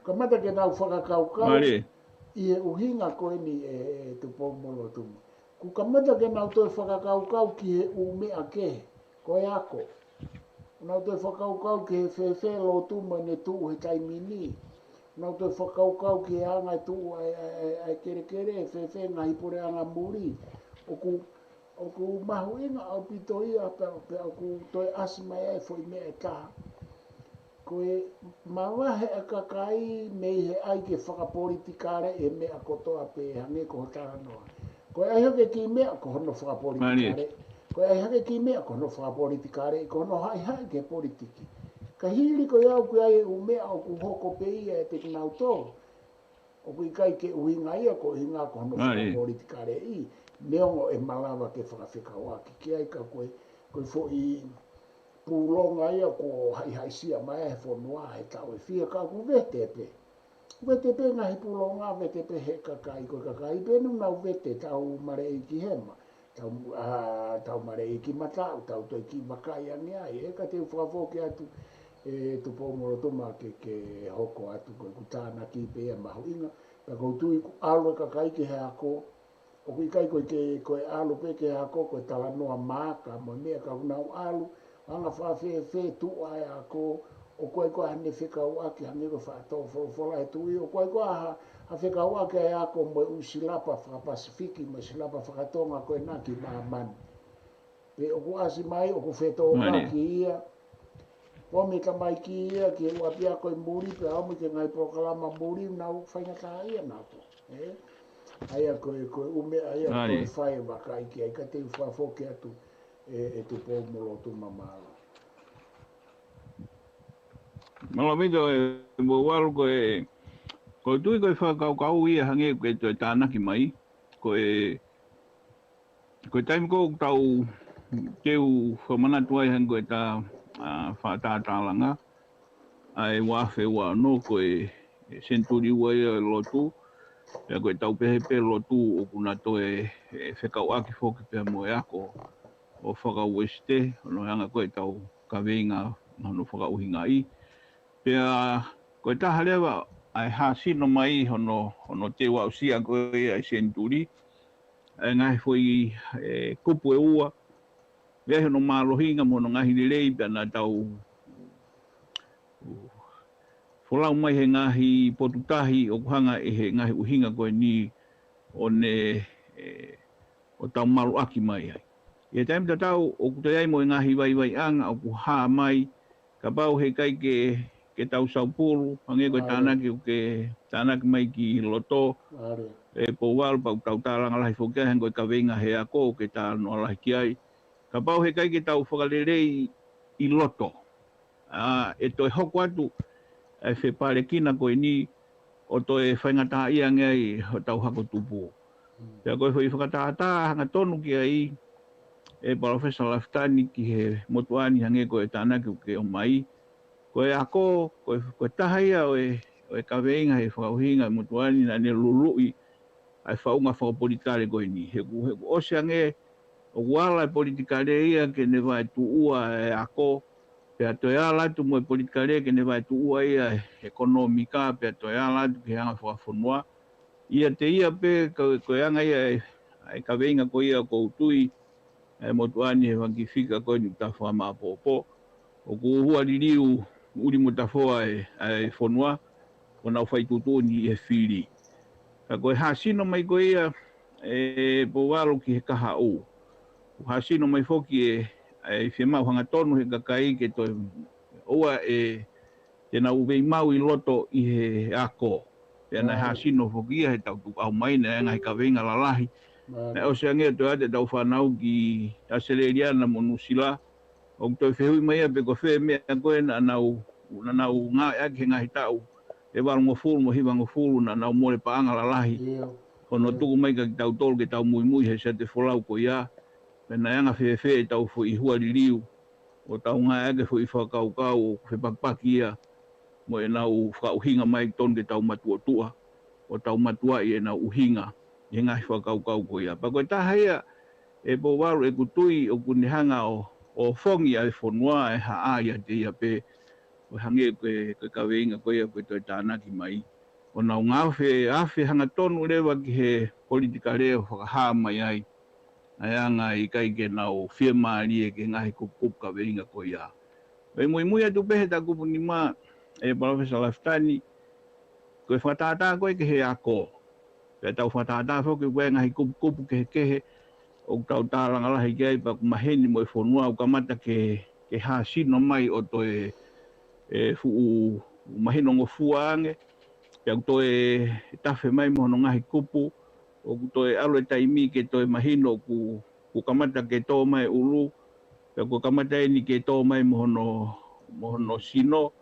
Kamata ke nau fakakaukau ʻi he ʻuhinga ko eni, ʻe, ʻe Tupou-mo-Lotuma. Kuo kamata ke nau toe fakakaukau ki he ʻū meʻa kehe, ko e ako. Nau toe fakakaukau ki he fēfē Lotuma ne tuʻu he taimi ni. Nau toe fakakaukau ki he anga e tuʻu ʻa e, ʻa e, ʻa e, ʻa e kelekele, fēfē ngaahi puleʻanga muli. ʻOku, ʻoku mahuʻinga ʻaupito ia pea, pea ʻoku toe ʻasi mai ai foʻi meʻa ʻe taha. Ko e mavahe ʻa e kakai mei he ʻai ke fakapolitikale e meʻa kotoa pē hangē ko hoʻo talanoa. Ko e ʻai hake ki meʻa ko hono fakapolitikale. Ko e ʻai hake ki meʻa ko hono fakapolitikale, ko hono haʻihaʻi ke politiki. Ka hili ko ia ʻoku ʻi ai e ʻū meʻa ʻoku hoko pē ia ʻe te kinautolu. ʻOku ʻikai ke ʻuhinga ia ko e ʻuhinga ko hono fakapolitikaleʻi, neongo ʻe malava ke fakafekauʻaki ki ai ka ko e, ko e foʻi pūlonga ia ko haʻihaʻisia mai he fonua he taʻu ʻe fiha ka ʻoku vete pē. Vete pē ngaahi pūlonga, vete pē he kakai, ko e kakai pē nau vete tau maleʻi ki hema. Tau, a, tau maleʻi ki mataʻu, tau toe kiʻi vakai ange ai. ʻE ka te u fakafoki atu, ʻe Tupoumolotuma ke, ke hoko atu ko ʻeku tānaki pē ia mahuʻinga. Pea ʻoku ou tui ʻoku ʻalu e kakai ki he ako, ʻoku ʻikai ko e ke, ko e ʻalu pē ki he ako, ko e talanoa maaka, mo e meʻa ka ʻoku nau ʻalu, anga fēfē tuʻu ʻa e ako, ʻoku ʻikai ko ha ne fekauʻaki hangē ko e faʻa tō folofola ʻe tuʻi, ʻoku ʻikai ko ha, ha fekauʻaki ʻa e ako mo e ʻū silapa faka-Pasifiki, mo e silapa faka-Tonga ko ena ki māmani. Pea ʻoku ʻasi mai, ʻoku fetōʻaki ia, ʻomi tamaiki ia ki he ʻū ʻapiako ʻi muli, pea ʻomi ki he ngaahi polokalama muli, nau faingataʻaʻia nautolu. ʻE? ʻA ia ko e, ko e ʻū meʻa ia ko e fai e vakai ki ai ka te u fakafoki atu ʻe, ʻe Tupoumolotuma, mālō. Mālō ʻaupito ʻe Pouvalu, ko e, ʻoku ou tui ko e fakakaukau ia hangē ko e toe tānaki mai, ko e, ko e taimi ko ē ʻoku tau teu fakamanatu ai hangē ko e tā, a, fakatātālanga, ʻa e ua afe ua ono ko e, e senituli ua ia e lotu, pea ko e tau pehē pē lotu ʻoku na toe, e, fekauʻaki foki pea mo e ako ʻo faka-Uēsite, hono anga ko e tau kaveinga hono fakaʻuhingaʻi. Pea ko e taha leva ʻa e hāsino mai hono, hono teu aʻusia ko ia ʻa e senituli, ʻa e ngaahi foʻi, e, kupu ʻe ua, ʻi ai hono mālohinga mo hono ngaahi lelei pea naʻa tau folau mai he ngaahi potu tahi ʻoku hanga ʻe he ngaahi ʻuhinga ko eni ʻo ne, e, ʻo tau maluʻaki mai ai. ʻI he taimi tatau ʻoku toe ʻi ai mo e ngaahi vaivaiʻanga ʻoku hā mai, kapau he ʻikai ke, ke tau saupulu, hangē ko e tānaki ʻoku ke tānaki mai ki loto, ʻe Pouvalu, pea ʻoku tau tālanga lahi foki ai hangē ko e kaveinga he ako ʻoku ke talanoa lahi ki ai. Kapau he ʻikai ke tau fakalelei ʻi loto, a, ʻe toe hoko atu ʻa e fepalekina ko eni ʻo toe faingataʻaʻia ange ai hotau hako tupu. Pea ko e foʻi fakatātā hangatonu ki ai ʻe Palōfesa Lafitani ki he motuʻa ni hangē ko e tānaki ʻoku ke ʻomai. Ko e ako, ko e, ko e taha ia ʻo e, ʻo e kaveinga he fakaʻuhinga motuʻa ni naʻa ne luluʻi ʻa e faʻunga fakapolitikale ko eni. He ʻoku, he ʻoku ʻosi ange, ʻoku ala e politikale ia ke ne vaetuʻua e ako, pea toe ala atu mo e politikale ke ne vaetuʻua ia e ʻekonōmika, pea toe ala atu ki he anga fakafonua. ʻIate ia pē, ko, ko e anga ia e, e kaveinga ko ia ʻoku ou tui, e motuʻa ni he fanga kiʻi fika ko eni ʻoku ta fakamāʻopoʻopo. ʻOku hua liliu ʻuli mo tafoa e, e fonua, ʻo nau fai tuʻutuʻuni ʻi he fili. Ka ko e hāsino mai ko ia, ʻe Pouvalu, ki he kahaʻu. ʻOku hāsino mai foki e, e fiemaʻu hangatonu he kakai ke toe ʻoua ʻe te nau veimau ʻi loto ʻi he ako. Pea naʻe hāsino foki ia he tau tukuʻau mai, naʻe ngaahi kaveinga lalahi. Naʻe ʻosi ange ʻo toe ʻoatu ʻetau fānau ki ʻAositelēlia mo Nuʻusila. ʻOku toe fehuʻi mai ia pe ko fē meʻa ko ē naʻa nau, naʻa nau ngāueʻaki he ngaahi taʻu ʻe valungofulu mo hivangofulu naʻa nau mole paʻanga lalahi. Hono tuku mai kia kitautolu ke tau muimui he siate folau ko ia. Pea naʻe anga fēfē ʻetau foʻi hua liliu ʻo tau ngāueʻaki e foʻi fakakaukau ʻoku fepakipaki ia mo ʻenau fakaʻuhinga mai tonu ke tau matuʻotuʻa, ʻo tau matuaʻi ʻenau ʻuhinga ʻi he ngaahi fakakaukau ko ia. Pea ko e taha ia ʻe Pouvalu ʻeku tui ʻoku ne hanga ʻo, ʻo fongi ʻa e fonua ʻe haʻa ʻiate ia pē, ʻo hangē ko e, ko e kaveinga ko ia ʻoku ke toe tānaki mai. ʻO nau ngāue afe hangatonu leva ki he politikale ʻo fakahā mai ai ʻa e anga ʻikai ke nau fiemālie ki he ngaahi kupukupu kaveinga ko ia. Pea muimui atu pē he taʻu kupu nima ʻe Palōfesa Lafitani, ko e fakatātā ko ē ki he ako. Pea tau fakatātā foki ko e ngaahi kupukupu kehekehe ʻoku tau tālanga lahi ki ai pea ʻoku maheni mo e fonua ʻoku kamata ke, ke hāsino mai ʻo toe, e, fuʻu mahino ngofua ange. Pea ʻoku toe tafe mai mo hono ngaahi kupu, ʻoku toe ʻalu e taimi ke toe mahino ʻoku, ʻoku kamata ke tō mai ʻulu, pea ʻoku kamata eni ke tō mai mo hono, mo hono sino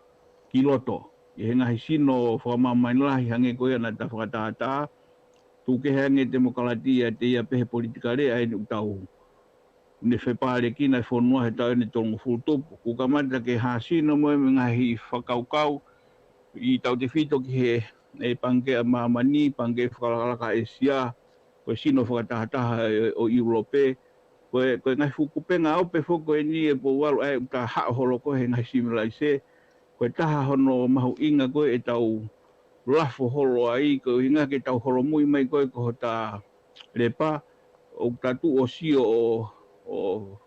ki loto. ʻI he ngaahi sino fakamāmani lahi hangē ko ia naʻa ta fakatātā, tuku kehe ange temokalati ʻiate ia pē he politikale ʻa eni ʻoku tau ne fepālekina e fonua he taʻu eni tolungofulu tupu. ʻOku kamata ke hāsino mo e ngaahi fakakaukau ʻi tautefito ki he, e, Pangikē ʻa Māmani, Pangikē Fakalakalaka ʻĒsia, ko e sino fakatahataha e, ʻo ʻIulope. Ko e, ko e ngaahi fuʻu kupenga ope foki ko eni ʻe Pouvalu ʻa e ʻoku ta haʻo holo ko ē he ngaahi similaize. Ko e taha hono mahuʻinga ko ē ʻetau lafo holo ai, ko e ʻuhinga ke tau holomui mai ko ē ko hota lepa, ʻoku ta tuʻu ʻo sio ʻo, ʻo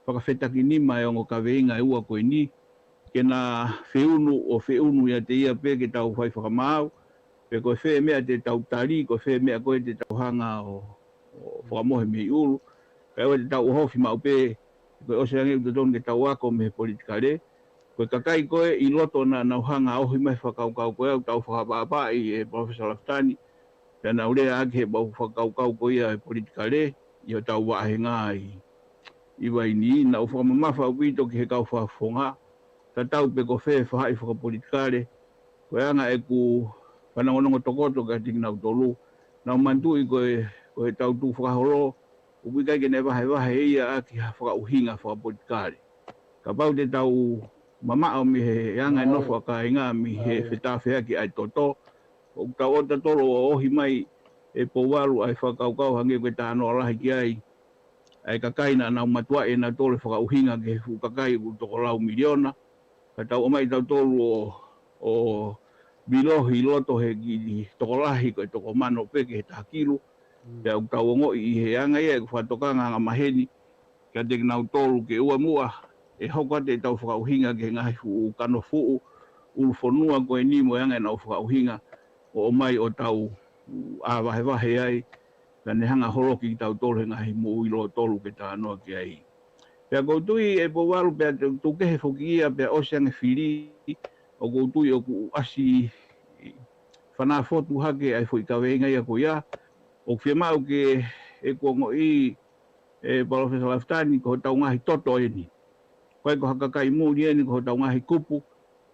fakafetakinima e ongo kaveinga ʻe ua ko eni, ke na feunu ʻo feunu ʻiate ia pē ke tau fai fakamaau, pe ko e fē meʻa te tau tali, ko e fē meʻa ko ē te tau hanga ʻo, ʻo fakamohe mei ʻulu, kae ʻoua te tau ʻohofi maʻu pē, ko e ʻosi ange ʻoku totonu ke tau ako mei he politikale, ko e kakai ko ē ʻi loto naʻa nau hanga ʻo ohi mai fakakaukau ko ē ʻoku tau fakapapauʻi ʻe Palōfesa Lafitani, pea nau lea ʻaki he ʻū fakakaukau ko ia ʻa e politikale, ʻi hotau vāhenga ʻi, ʻi Vainī, naʻa ku fakamamafa ʻaupito ki he kau fakafofonga, tatau pē ko fē faʻahi fakapolitikale, ko e anga ʻeku fanongonongo tokoto kiate kinautolu, naʻa ku manatuʻi ko e, ko ʻetau tukufakaholo, ʻoku ʻikai ke ne vahevahe ia ʻaki ha fakaʻuhinga fakapolitikale. Kapau te tau mamaʻo mei he anga e nofo ʻa kāinga mei he fetāfeaki ʻa e toto, ʻoku tau ʻotautolu ʻo ohi mai ʻe Pouvalu ʻa e fakakaukau hangē ko e tānoa lahi ki ai, ʻa e kakai naʻa nau mātuʻaki ʻe nautolu e fakaʻuhinga ki he fuʻu kakai ʻoku toko lau miliona, ka tau ʻomai tautolu ʻo, ʻo vilohi ʻi loto he kiʻi tokolahi ko e toko mano pē ki he taha kilu, pea ʻoku tau ongoʻi ʻi he anga ia ʻeku fakatokanga anga maheni, kiate kinautolu ke ʻoua muʻa ʻe hoko atu ʻetau fakaʻuhinga ki he ngaahi fuʻu kanofuʻu ʻulufonua ko eni mo e anga ʻenau fakaʻuhinga ʻo ʻomai ʻo tau ʻā vahevahe ai, ka ne hanga holoki kitautolu he ngaahi moʻui lōtolu ke tānoa ki ai. Pea ʻoku ou tui ʻe Pouvalu pea tuku kehe foki ia pea ʻosi ange fili, ʻoku ou tui ʻoku ʻasi fanafotu hake ʻa e foʻi kaveinga ia ko ia, ʻoku fiemaʻu ke ʻeku ongoʻi ʻe Palōfesa Lafitani ko hotau ngaahi toto eni. ʻIkai ko ha kakai muli eni ko hotau ngaahi kupu,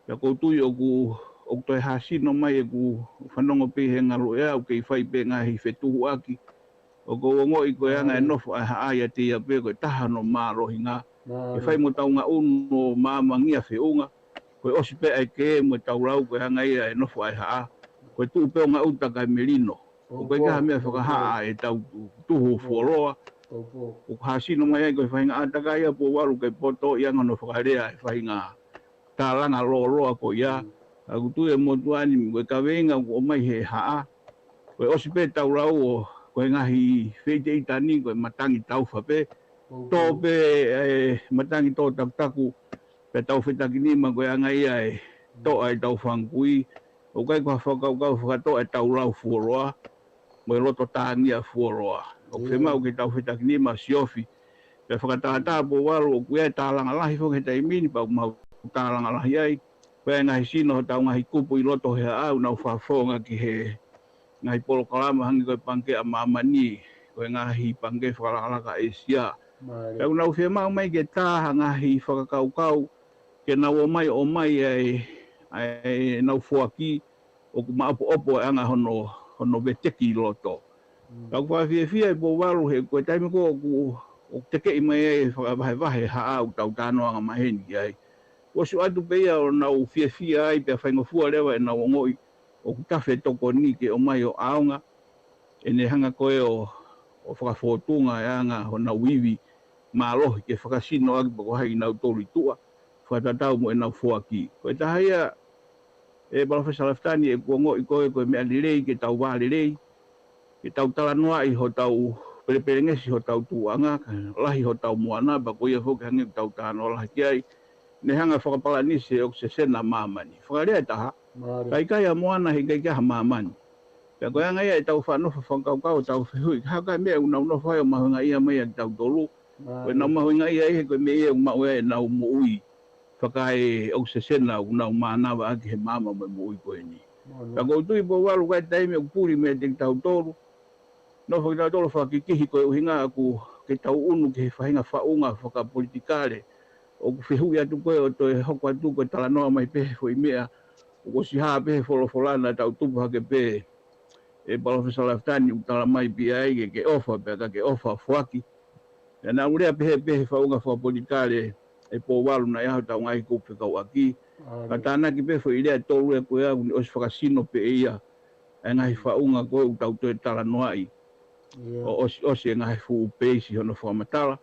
pea ʻoku ou tui ʻoku, ʻoku toe hāsino mai ʻeku fanongo pē he ngaluʻea ʻoku kei fai pē ngaahi fetuhuʻaki. ʻOku ou ongoʻi ko e anga e nofo ʻa e haʻa ʻiate ia pē ko e taha hono mālohinga. ʻE fai mo tau ngaʻunu ʻo māmangia feʻunga. Ko e ʻosi pē ʻa e kē mo e tau lau ko e anga ia e nofo ʻa e haʻa. Ko e tuʻu pē ʻo ngaʻuta kae melino. ʻOku ʻikai ke ha meʻa fakahaʻa ʻetau tuhu fuoloa. ʻOku hāsino mai ai ko e faʻahinga ʻātakai ʻa Pouvalu ke poto ʻi anga hono fakalea e faʻahinga tālanga lōloa ko ia. ʻOku ou tui ʻe motuʻa ni ko e kaveinga ʻoku ʻomai he haʻa. Ko e ʻosi pē tau lau ʻo, ko e ngaahi feiteʻitani, ko e matangi taufa pē. Tō pē e matangi tō takutaku, pea tau fetakinima ko e anga ia e toʻa ʻetau fanga kui. ʻOku ʻikai ko ha fakakaukau fakatoʻa ʻetau lau fuoloa, mo e loto tāngia fuoloa. ʻOku fiemaʻu ke tau fetakinima siofi. Pea fakatātā Pouvalu ʻoku ʻi ai e tālanga lahi foki he taimi ni pea ʻoku mau tālanga lahi ai. Ko e ngaahi sino hotau ngaahi kupu ʻi loto he haʻa ʻoku nau fakafofonga ki he ngaahi polokalama hangē ko e Pangikē ʻa Māmani, ko e ngaahi pangikē fakalakalaka ʻĒsia. Pea ʻoku nau fiemaʻu mai ke tā ha ngaahi fakakaukau, ke nau ō mai ʻo ʻomai ai, ʻa ʻenau foaki, ʻoku maʻopoʻopo e anga hono, hono veteki ʻi loto. Ka ʻoku fakafiefia ʻe Pouvalu he ko e taimi ko ē ʻoku, ʻoku tekeʻi mai ai e fakavahevahe haʻa ʻoku tau tānoa anga maheni ki ai. Kuo ʻosi ʻoatu pē ia ʻo nau fiefia ai pea faingofua leva ʻenau ongoʻi ʻoku tafe tokoni ke ʻomai ʻo ʻaonga ʻene hanga ko ē ʻo, ʻo fakafōtunga e anga honau ivi mālohi ke fakasino ʻaki pe ko hai kinautolu ʻi tuʻa, fakatatau mo ʻenau foaki. Ko e taha ia ʻe Palōfesa Lafitani ʻeku ongoʻi ko ē ko e meʻa lelei ke tau vā lelei, ke tau talanoaʻi hotau pelepelengesi hotau tuʻuʻanga, lahi hotau moana, pea ko ia foki hangē ʻoku tau tānoa lahi ki ai, ne hanga fakapalanisi e ʻokisesena ʻa māmani. Fakalea ʻe taha, ka ʻikai ha moana he ʻikai ke ʻi ai ha māmani. Pea ko e anga ia ʻetau faʻa nofo fakakaukau, tau fehuʻi, ha ko e meʻa ʻoku nau nofo ai ʻo mahuʻingaʻia mai ʻiate kitautolu. Ko ʻenau mahuʻingaʻia ia he ko e meʻa ia ʻoku maʻu ai ʻenau moʻui fakaeʻokusesena ʻoku nau mānava ʻaki he maama mo e moʻui ko eni. Pea ʻoku ou tui Pouvalu ko e taimi ʻoku puli meiate kitautolu, nofo kitautolu fakakikihi ko e ʻuhinga ʻoku ke tau ʻunu ki he faʻahinga faʻunga fakapolitikale ʻoku fehuʻi atu ko ē ʻo toe hoko atu ko e talanoa mai pē he foʻi meʻa ʻoku ʻosi hā pē he folofola naʻa tau tupu hake pē ʻe Palōfesa Lafitani ʻoku tala mai pē ai ke ke ʻofa pea ka ke ʻofa foaki. Pea naʻa ku lea pehē pē he faʻunga fakapolitikale ʻe Pouvalu naʻe ʻi ai hotau ngaahi kupu fekauʻaki. Ka tānaki pē foʻi lea ʻe tolu ʻe ko ia ʻoku ne ʻosi fakasino pē ia ʻa e ngaahi faʻunga ko ē ʻoku tau toe talanoaʻi. ʻO ʻosi ʻosi e ngaahi fuʻu peisi hono fakamatala.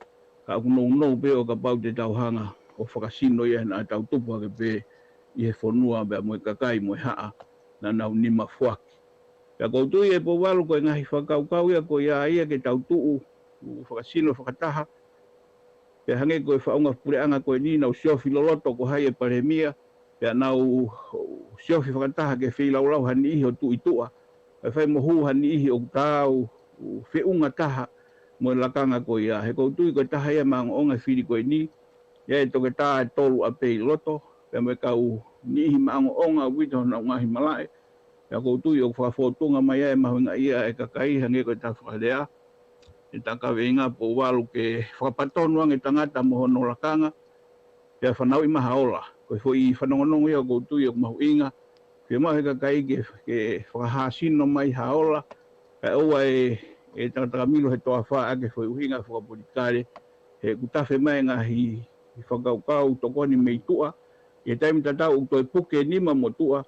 Ka ʻoku nounou pē ʻo kapau te tau hanga ʻo fakasino ia naʻa tau tupu hake pē ʻi he fonua pea mo e kakai mo e haʻa naʻa nau nima foaki. Pea ʻoku ou tui ʻe Pouvalu ko e ngaahi fakakaukau ia ko ia ia ke tau tuʻu ʻo fakasino fakataha. Pea hangē ko e faʻunga puleʻanga ko eni naʻa nau siofi loloto ko hai e palēmia, pea nau siofi fakataha ke feilaulau ha niʻihi ʻo tuʻu ʻi tuʻa, kae fai mo hū ha niʻihi ʻoku taau feʻunga taha mo e lakanga ko ia. He ʻoku ou tui ko e taha ia e maʻongoʻonga e fili ko eni, ʻi ai e toketā ʻe tolu ʻapē ʻi loto, pea mo e kau niʻihi maʻongoʻonga ʻoku ʻi ai honau ngaahi malaʻe. Pea ʻoku ou tui ʻoku fakafōtunga mai ai e mahuʻingaʻia e kakai hangē ko e ta fakalea, ʻe ta kaveinga Pouvalu ke fakapatonu ange tangata mo hono lakanga, pea fanauʻi mai ha ola. Ko e foʻi fanongonongo ia ʻoku ou tui ʻoku mahuʻinga, ke maʻu he kakai ke, ke fakahāsino mai ha ola, kae ʻoua ʻe, ʻe takataka milo he toafa ʻaki e foʻi ʻuhinga fakapolitikale, he ʻoku tafe mai e ngaahi fakakaukau tokoni mei tuʻa, ʻi he taimi tatau ʻoku toe puke nima mo tuʻa,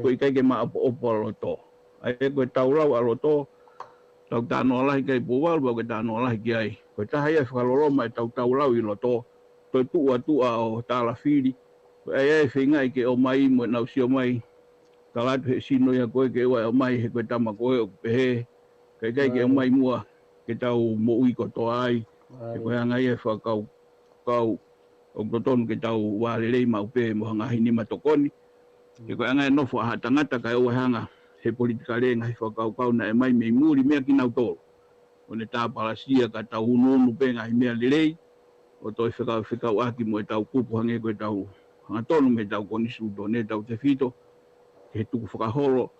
ko e ʻikai ke maʻopoʻopo ʻa loto. ʻA ia ko e taulau ʻa loto, tau talanoa lahi ki ai Pouvalu, pau ke talanoa lahi ki ai. Ko e taha ia e fakaloloma ʻetau taulau ʻi loto, toe tuʻu ʻa tuʻa ʻo tālafili. Ko e ʻai ai e feingaʻi ke ʻomai mo ʻenau sio mai, tala atu he sino ia ko ē ke ʻoua ʻe ʻomai he ko e tama ko ē ʻoku pehē, ka ʻikai ke ʻomai muʻa ke tau moʻui kotoa ai. He ko e anga ia e fakakaukau ʻoku totonu ke tau vālelei maʻu pē mo ha ngaahi nima tokoni. He ko e anga e nofo ʻa ha tangata kae ʻoua ʻe hanga he politikale e ngaahi fakakaukau naʻe ʻomai mei muli meia kinautolu ʻo ne tāpalasia ka tau unuunu pē ngaahi meʻa lelei, ʻo toe fekau, fekauʻaki mo ʻetau kupu hangē ko ʻetau hangatonu mei heʻetau konisitūtone, ʻetau tefito ki he tukufakaholo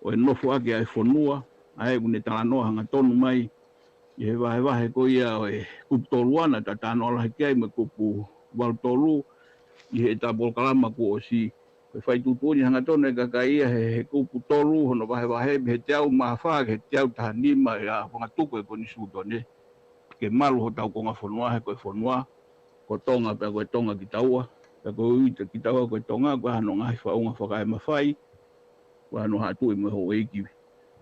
ʻo e nofoʻaki ʻa e fonua, ʻa ē ʻoku ne talanoa hangatonu mai ʻi he vahevahe ko ia ʻo e kupu tolu ʻa naʻa ta talanoa lahi ki ai mo e kupu valu tolu ʻi heʻeta polokalama kuo ʻosi. Ko e fai tuʻutuʻuni hangatonu e kakai ia he, he kupu tolu hono vahevahe mei he teau mā fā ki he teau taha nima ʻi he ʻaponga tuku e konisitūtone ke malu hotau konga fonua he ko e fonua ko Tonga pea ko e Tonga kitaua, pea ko e ui kitaua ko e Tonga, ko e hano ngaahi faʻunga fakaemafai, ko e hano haʻa tuʻi mo e houʻeiki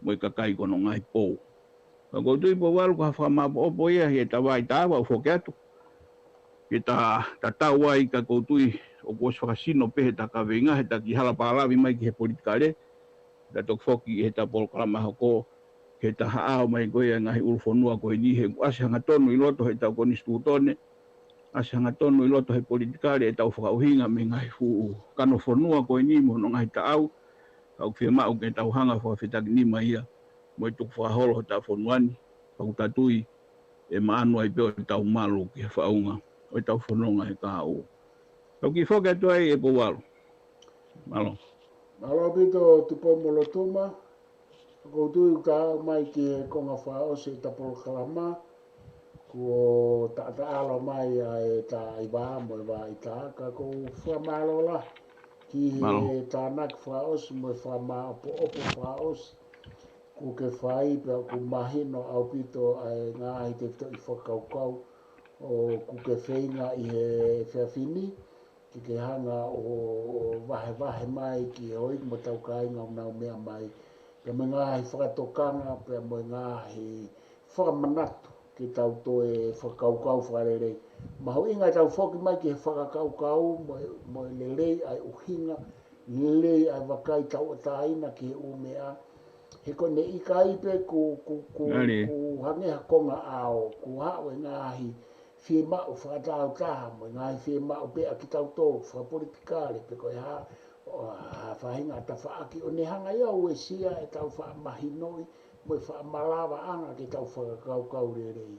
mo e kakai ko hono ngaahi pou. Ka ʻoku ou tui Pouvalu ko ha fakamaʻopoʻopo ia ʻi heʻeta vaitaʻa ʻoku foki atu. ʻI heʻeta tatau ai ka ʻoku ou tui ʻoku ʻosi fakasino pē heʻeta kaveinga, heʻeta kiʻi hala pālavi mai ki he politikale, ta toki foki ʻi heʻeta polokalama hoko, ke ta haʻao mai ko ia e ngaahi ʻulu fonua ko eni he ʻoku ʻasi hangatonu ʻi loto heʻetau konisitūtone, ʻasi hangatonu ʻi loto he politikale ʻetau fakaʻuhinga mei he ngaahi fuʻu kano fonua ko eni mo hono ngaahi taʻau, ka ʻoku fiemaʻu ke tau hanga fakafetakinima ia mo e tukufakaholo hotau fonua ni, pea ʻoku ta tui ʻe maʻanu ai pē ʻo tau malu ki he faʻunga ʻo ʻetau fononga he kahaʻu. Tau kiʻi foki atu ai ʻe Pouvalu. Mālō. Mālō ʻaupito Tupou-mo-Lotuma. Ka ʻoku ou tui ʻoku ta aʻu mai ki he konga fakaʻosi ʻeta polokalama, kuo taʻataʻalo mai ʻa ʻeta ʻaivā mo e vā ʻita, ka ʻoku ou fakamālō lahi ki he tānaki fakaʻosi mo e fakamaʻopoʻopo fakaʻosi kuo ke fai, pea ʻoku mahino ʻaupito ʻa e ngaahi tefitoʻi fakakaukau ʻoku ke feinga ʻi he efiafi ni ke ke hanga ʻo, ʻo vahevahe mai ki he houʻeiki mo hotau kāinga ʻoku nau meʻa mai, pea mo e ngaahi fakatokanga, pea mo e ngaahi fakamanatu ke tau toe fakakaukau fakalelei. Mahuʻinga ʻetau foki mai ki he fakakaukau mo e, mo e lelei ʻa e ʻuhinga, lelei ʻa e vakai tauʻatāina ki he ʻū meʻa. He ko ʻene ʻikai pē ʻoku, ʻoku, ʻoku, ʻoku hangē ha konga ʻao, ʻoku haʻu e ngaahi fiemaʻu fakatāutaha mo e ngaahi fiemaʻu pē ʻa kitautolu fakapolitikale pe ko e hā, ʻo ʻa, faʻahinga tafaʻaki ʻo ne hanga ia ʻo uesia ʻetau faʻa mahinoʻi mo e faʻa malavaʻanga ke tau fakakaukau lelei.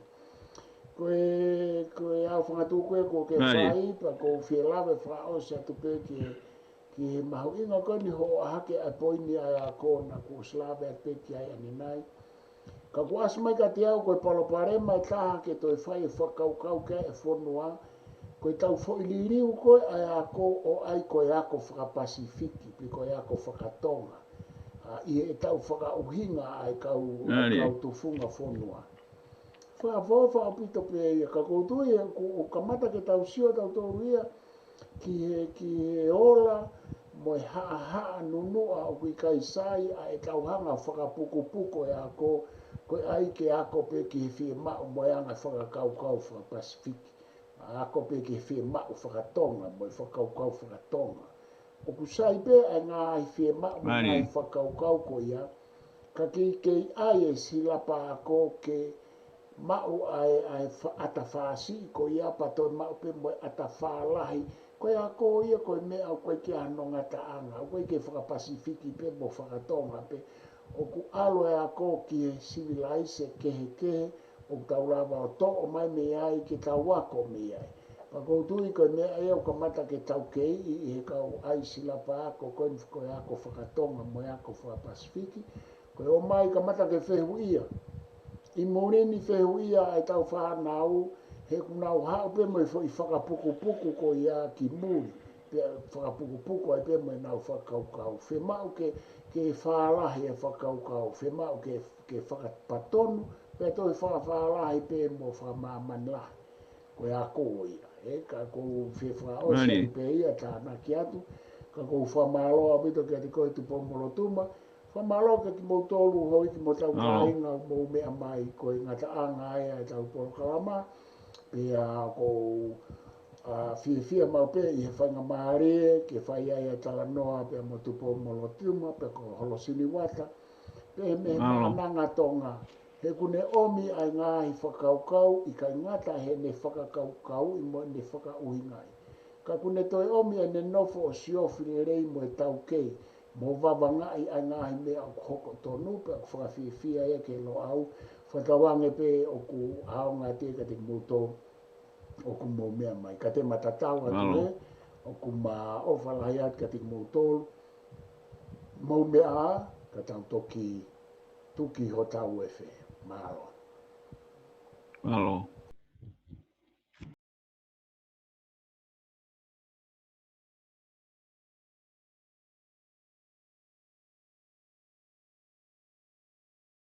Ko e, ko e ʻaho fangatuku ē kuo ke fai, pea ʻoku ou fie lave fakaʻosi atu pē ki he, ki he mahuʻinga ko eni hoʻo ʻohake ʻa e poini ʻa e ako naʻá ku ʻosi lave atu pē ki ai ʻanenai. Ka kuo ʻasi mai kiate au ko e palopalema ʻe taha ke toe fai e fakakaukau ki ai e fonua, ko ʻetau foʻi liliu ko ē ʻa e ako ʻo ʻai ko e ako fakapasifiki, pe ko e ako fakatonga. ʻA, ʻi heʻetau fakaʻuhinga ʻa e kau, kau tufunga fonua. Fakaʻofoʻofa ʻaupito pē ia, ka ʻoku ou tui ʻoku, ʻoku kamata ke tau sio tautolu ia ki he, ki he ola mo e haʻahaʻa nunuʻa ʻoku ʻikai sai ʻa ʻetau hanga ʻo fakapukupuku e ako, ko e ʻai ke ako pē ki he fiemaʻu mo e anga fakakaukau fakapasifiki. Ako pē ki he fiemaʻu fakatonga mo e fakakaukau fakatonga. ʻOku sai pē ʻa e ngaahi fiemaʻu mo e ngaahi fakakaukau ko ia, ka ʻoku ʻikai ʻai e silapa ako ke maʻu ʻa e, ʻa e fa-, ʻata fāsiʻi ko ia pea toe maʻu pē mo e ʻata fālahi. Ko e ako ia ko e meʻa ʻoku ʻikai ke ʻi ai hano ngataʻanga, ʻoku ʻikai ke fakapasifiki pē mo fakatonga pē. ʻOku ʻalu e ako ki he sivilaise kehekehe ʻoku tau lava ʻo toʻo mai mei ai ke tau ako mei ai. Pea ʻoku ou tui ko e meʻa ia ʻoku kamata ke tau kei ʻi, ʻi he kau ʻai silapa ako ko eni ko e ako fakatonga mo e ako fakapasifiki. Ko e ʻomai kamata ke fehuʻia. ʻI muli ni fehuʻia ʻa ʻetau fānau, he ʻoku nau haʻu pē mo e foʻi fakapukupuku ko ia ki muli. Pea fakapukupuku ai pē mo ʻenau fakakaukau. Fiemaʻu ke, ke fālahi e fakakaukau. Fiemaʻu ke, ke fakapatonu, pea toe fakafālahi pē mo fakamāmani lahi. Ko e ako ia. ʻE, ka ʻoku ou fie fakaʻosi atu pē ia tānaki atu. Ka ʻoku ou fakamālō ʻaupito kiate koe Tupou Molotuma. Fakamālō kiate kimoutolu houʻeiki mo hotau kāinga mou meʻa mai, ko e ngataʻanga ia ʻetau polokalama. Pea ʻoku ou, ʻa, fiefia maʻu pē ʻi he faingamālie ke fai ai e talanoa pea mo Tupou Molotuma, pea ko Holosini Uata. Pea mei he Maʻananga Tonga. He ʻoku ne ʻomi ʻa e ngaahi fakakaukau, ʻikai ngata heʻene fakakaukauʻi mo ʻene fakaʻuhingaʻi. Ka ʻoku ne toe ʻomi ʻene nofo ʻo siofi lelei mo e taukei, mo vavangaʻi ʻa e ngaahi meʻa ʻoku hoko tonu, pea ʻoku fakafiefia ia ki he Loʻau, fakatauange pē ʻoku ʻaonga atu ia kiate kimoutolu, ʻoku mou meʻa mai. Ka te ma tatau atu ē, ʻoku ma ʻofa lahi atu kiate kimoutolu, mou meʻa ā, ka tau toki tuki hotau efe. Mālō. Mālō.